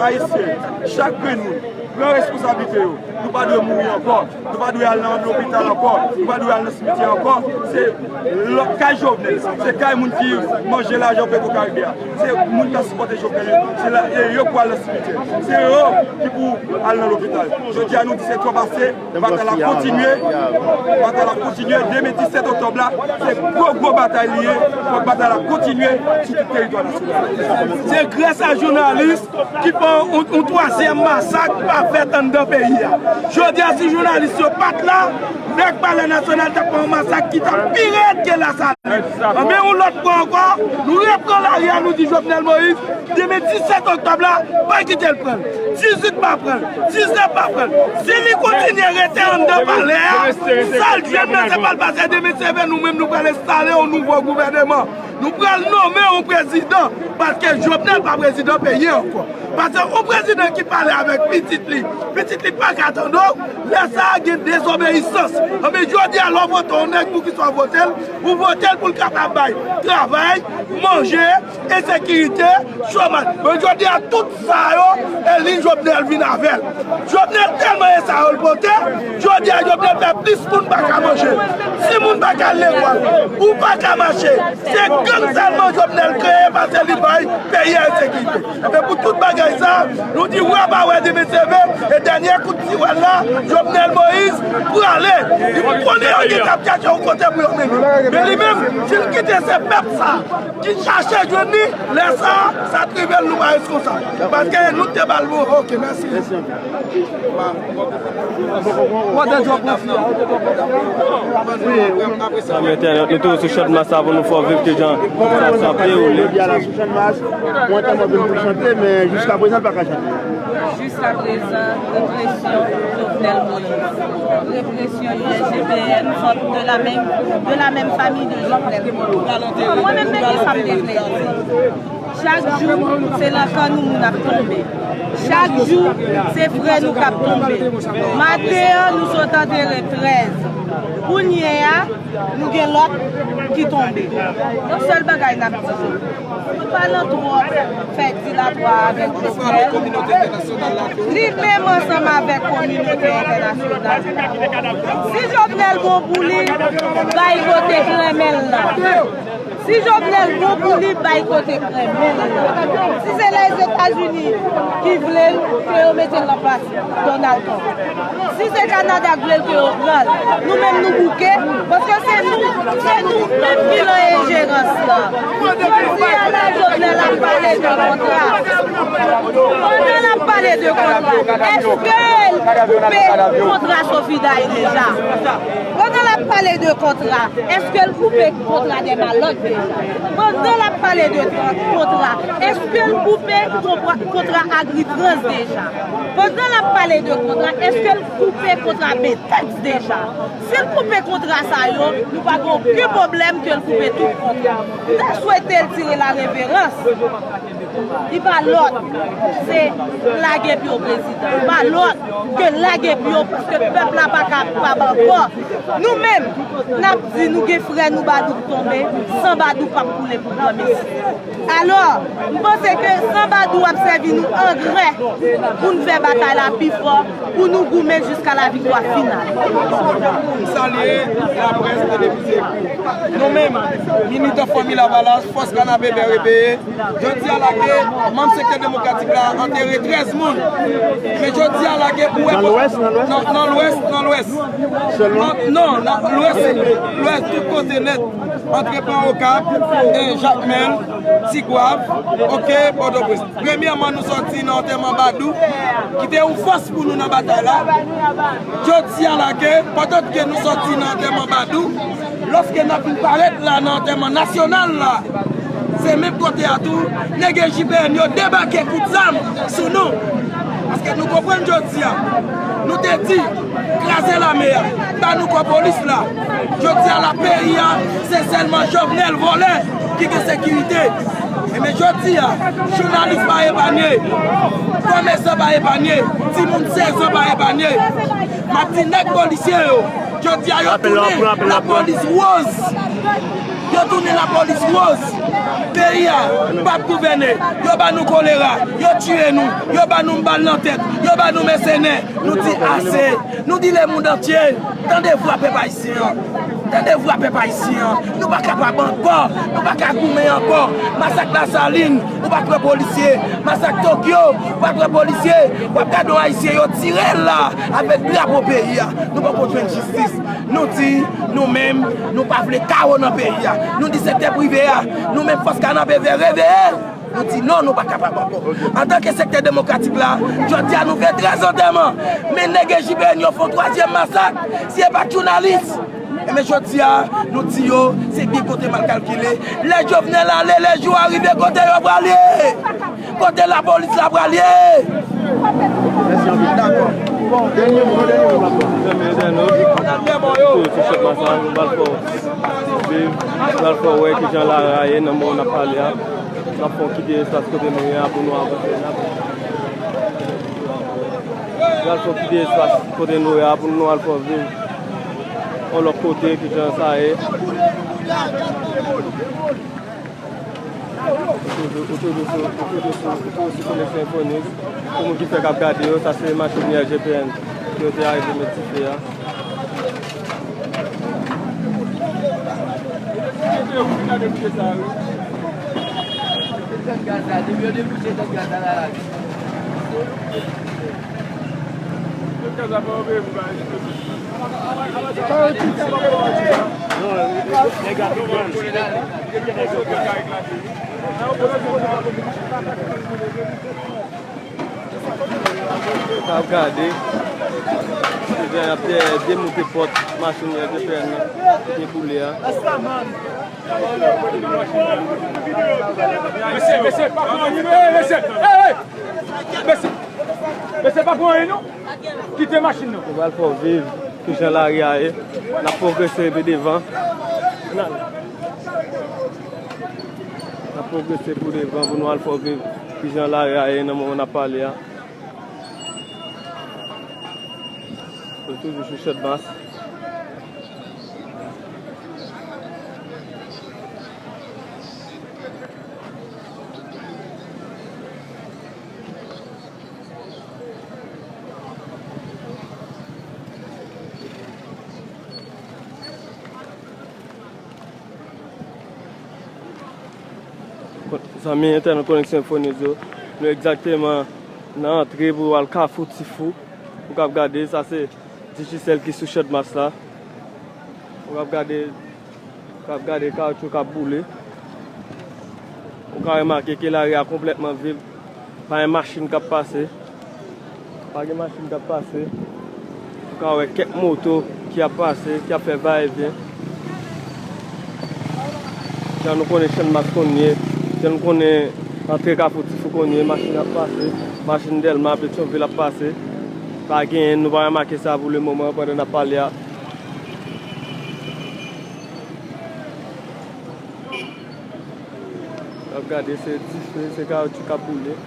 ayisyen, chak grenn moun, pran responsablite yo. Nou pa dwe mouri ankò. Nou pa dwe al nan lopital ankò. Nou pa dwe al nan simityè ankò. Se lò-, kay Jovenel. Se kay moun ki manje lajan Petro Caribe a. Se moun k ap sipòte Jovenel yo. Se la, e yo pou al nan simityè. Se yo ki pou al nan lopital. Jodi a, nou di se twòp ase. Batay la kontinye. Batay la kontinye. Demen disèt oktòb la, se gwo, gwo batay li ye. Fòk batay la kontinye sou tout teritwa nasyonal. Se grès a jounalis ki fè yon, yon twazyèm masak pa fèt anndan peyi a. Jodi a, si jounalis yo pa t la, nèg Palè Nasyonal t ap fè yon masak ki t ap pi rèd ke Lasalin. Anben, yon lòt fwa ankò, nou repran lari a, nou di Jovenel Moïse, demen disèt oktòb la, pa kite l pran l. Dizuit pa pran l. Diznèf pa pran l. Si li kontinye rete anndan palè a, sa l jwenn nan se pa l pase demen, se vre, nou menm nou pral enstale yon nouvo gouvèneman. Nou pral nonmen yon prezidan, paske Jovenel pa prezidan peyi a ankò. Paske yon prezidan ki pale avèk pitit li, pitit li pa ka tande w, lè sa a gen dezobeyisans. Anben, jodi a, lè w vote yon nèg, poukisa w vote l? Ou vote l pou l kapab bay travay, manje, ensekirite, chomaj. Men jodi a, tout sa yo, e li Jovenel vin avè l. Jovenel tèlman e sa yo l pote, jodi a Jovenel fè plis moun pa ka manje. Si moun pa ka al lekòl, ou pa ka mache. Se gang sèlman Jovenel kreye paske li bay peyi a ensekirite. Ebyen pou tout bagay sa, nou di wè pa wè demen se vre, e dènye kout siwèl la, Jovenel Moïse prale. Li konnen yo gentan ap chache yon kote pou yo mennen. Men li menm, si l kite se pèp sa ki chache jwenn li, lè sa a, sa t rive l, nou pa responsab. Paske nou te ba l bon, oke, mèsi. Sa mete, nou toujou sou Channmas la pou nou fè w viv kijan sa, sa ap dewoule. Jodi a la sou Channmas, mwen tèlman vin pou chante, men jiskaprezan l pa ka chante. Jiskaprezan, represyon Jovenel Moïse. Represyon I G P N, sòt de la menm, de la menm fami de Jovenel Moïse. Mwen menm, men ki sa m te vle di? Chak jou, se nan kan nou moun ap tonbe. Chak jou, se frè nou k ap tonbe. Maten an, nou sot antere trèz. Kounye a, nou gen lòt ki tonbe. Yon sèl bagay n ap di, nou pa nan twòp fè dilatwa avèk Jovenel. Li menm ansanm avèk kominote entènasyonal. Si Jovenel bon pou li, bay kote k renmen l la. Si Jovenel bon pou li, bay kote k renmen l la. Si se Lèzetazini ki vle l, ke yo mete l nan plas Donald Trump. Si se Kanada k vle l, ke yo pran l. Nou menm nou bouke, paske se nou, se nou menm ki nan enjerans lan. Jodi a la, Jovenel ap pale de kontra. Pandan l ap pale de kontra, èske l koupe kontra Sofiday deja? Pandan l ap pale de kontra, èske l koupe kontra Dèmalòk deja? Pandan l ap pale de kontra, èske l koupe kontra, kontra Agritrans deja? Pandan l ap pale de kontra, èske l koupe kontra Betèks deja? Si l koupe kontra sa yo, nou pa gen okenn pwoblèm ke l koupe tout kontra. M ta swete l tire la reverans. Li pa lòt, se lage pye w prezidan. Li pa lòt ke lage pye w paske pèp la pa kapab ankò. Nou menm, n ap di nou gen frè nou Badou k tonbe, san Badou p ap koule pou granmesi. Alò, m panse ke san Badou ap sèvi nou angrè pou n fè batay la pi fò, pou nou goumen jiska laviktwa final. M salye laprès televize. Nou menm, militan Fanmi Lavalas, Fòs Kanapevè Reveye, jodi a la ke manm sektè demokratik la antere trèz moun. Men jodi a la ke pou wè nan Lwès, nan Lwès, nan, nan Lwès, nan Lwès. Sèlman? Non, nan Lwès, Lwès, tout kote nèt. Antre pa Okap, e Jakmèl, Tigwav, oke, Pòtoprens. Premyèman, nou sòti nan antèman Badou, ki te yon fòs pou nou nan batay la. Jodi a la ke, pandan ke nou sòti nan antèman Badou, lòske n ap vin parèt la nan antèman nasyonal la, se menm kote a tou, nèg S J P N yo debake kout zam sou nou. Paske nou konprann jodi a, nou te di, kraze lame a, ba nou kò polis la. Jodi a la peyi a, se sèlman Jovenel vòlè ki gen sekirite. Ebyen jodi a, jounalis pa epanye, komèsan pa epanye, timoun sèz an pa epanye. M ap di nèg polisye yo, jodi a yo tounen lapolis wòz. Yo tounen lapolis wòz. Peyi a p ap gouvène. Yo ba nou kolera. Yo tiye nou. Yo ba nou bal nan tèt. Yo ba nou mèsenè. Nou di ase. Nou di lemonn antye, tande vwa pèp ayisyen an. Tande vwa pèp ayisyen an. Nou pa kapab ankò. Nou pa ka goumen ankò. Masak Lasalin, ou pa t wè polisye. Masak Tokyo, ou pa t wè polisye. W ap gade yon ayisyen yo tire l la avèk drapo peyi a. Nou poko jwenn jistis. Nou di, nou menm, nou pa vle kawo nan peyi a. Nou di sektè prive a, nou menm Fòs Kanapevè Reveye, nou di non, nou pa kapab ankò. Antanke sektè demokratik la, jodi a nou fè trèz antèman. Men nèg S J P N yo fè yon twazyèm masak, si e pa t jounalis. Ebyen jodi a, nou di yo, se byen konte mal kalkile. Lè Jovenel ale, lè jou a rive, kote yo pral ye? Kote lapolis la pral ye? Mèsi anpil. Dakò. Bon, dènye mo, dènye mo, Papa. Mèsi, entènot. Tou sou chèf masak, nou pral fè w viv, nou pral fè w wè kijan lari a ye nan moman n ap pale a. N ap fè w kite espas kote nou ye a pou nou avanse. N ap, n ap fè w kite espas kote nou ye a pou nou al fè w viv yon lòt kote kijan sa ye. Ou toujou, ou toujou sou, ou toujou sou, ou toujou sou koneksyon Infonews. Pou moun ki fèk ap gade yo, sa se machin S J P N ke yo te arive met dife a. N ap gade. Jan y ap de-, demoute pòt machin S J P N nan ki boule a. Mesye, mesye, pa pran anyen, mesye. Hey, hey! Mesye, mesye, pa pran anyen, non. Kite machin nan. Nou pral fè w viv kijan lari a ye. N ap pwogrese pi devan. N ap, n ap Pwogrese pou devan pou nou al fè w viv kijan lari a ye nan moman n ap pale a. Nou toujou sou Channmas. Zanmi entènot Koneksyon Enfo News yo, nou egzakteman nan antre pou al Kafou Tifou. Ou k ap gade, sa se Digicel ki sou Channmas la. Ou k ap gade, ou k ap gade kawotchou k ap boule. Ou ka remake ke lari a konplètman vid. Pa gen machin k ap pase. Pa gen machin k ap pase. Ou ka wè kèk moto ki ap pase, ki ap fè va e vyen. Jan nou konnen Channmas konn ye, jan nou konnen antre Kafou Tifou konn ye, machin ap pase, machin Dèlma, Petyonvil ap pase. Pa genyen, nou pa remake sa pou le moman, pandan n ap pale a. W ap gade, se dife, se kawotchou k ap boule.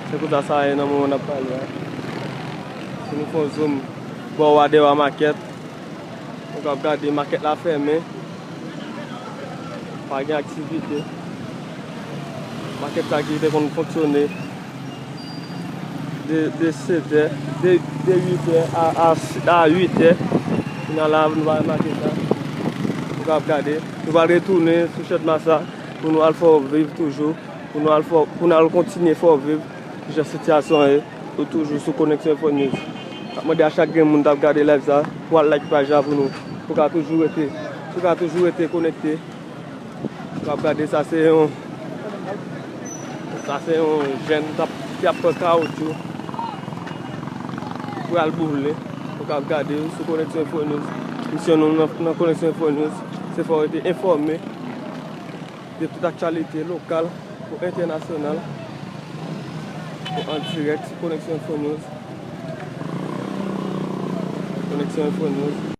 Se konsa sa ye nan moman n ap pale a. Si nou fè yon zoom bò a, dèyè makèt, ou k ap gade makèt la fèmen. Pa gen aktivite. Makèt sa ki te konn fonksyone de, de sèt è, de, de uit è a, a, a uit è. Kounye a la, nou va remake sa. Nou ka ap gade. Nou va retounen sou Channmas la pou nou al fè w viv toujou. Pou nou al fè, pou nou al kontinye fè w viv kijan sitiyasyon an ye. Ou toujou sou Koneksyon Enfo News. M ap mande a chak grenn moun k ap gade live sa pou al like paj la pou nou. Pou ka toujou rete, pou ka toujou rete konekte. W ap gade, sa se yon, sa se yon jèn k ap, ki ap pran kawotchou pou al boule. Ou k ap gade sou Koneksyon Enfo News. Misyon nou nan, nan Koneksyon Enfo News, se fè w rete enfòme de tout aktyalite lokal kou entènasyonal. Ou an dirèk sou Koneksyon Enfo News. Koneksyon Enfo News.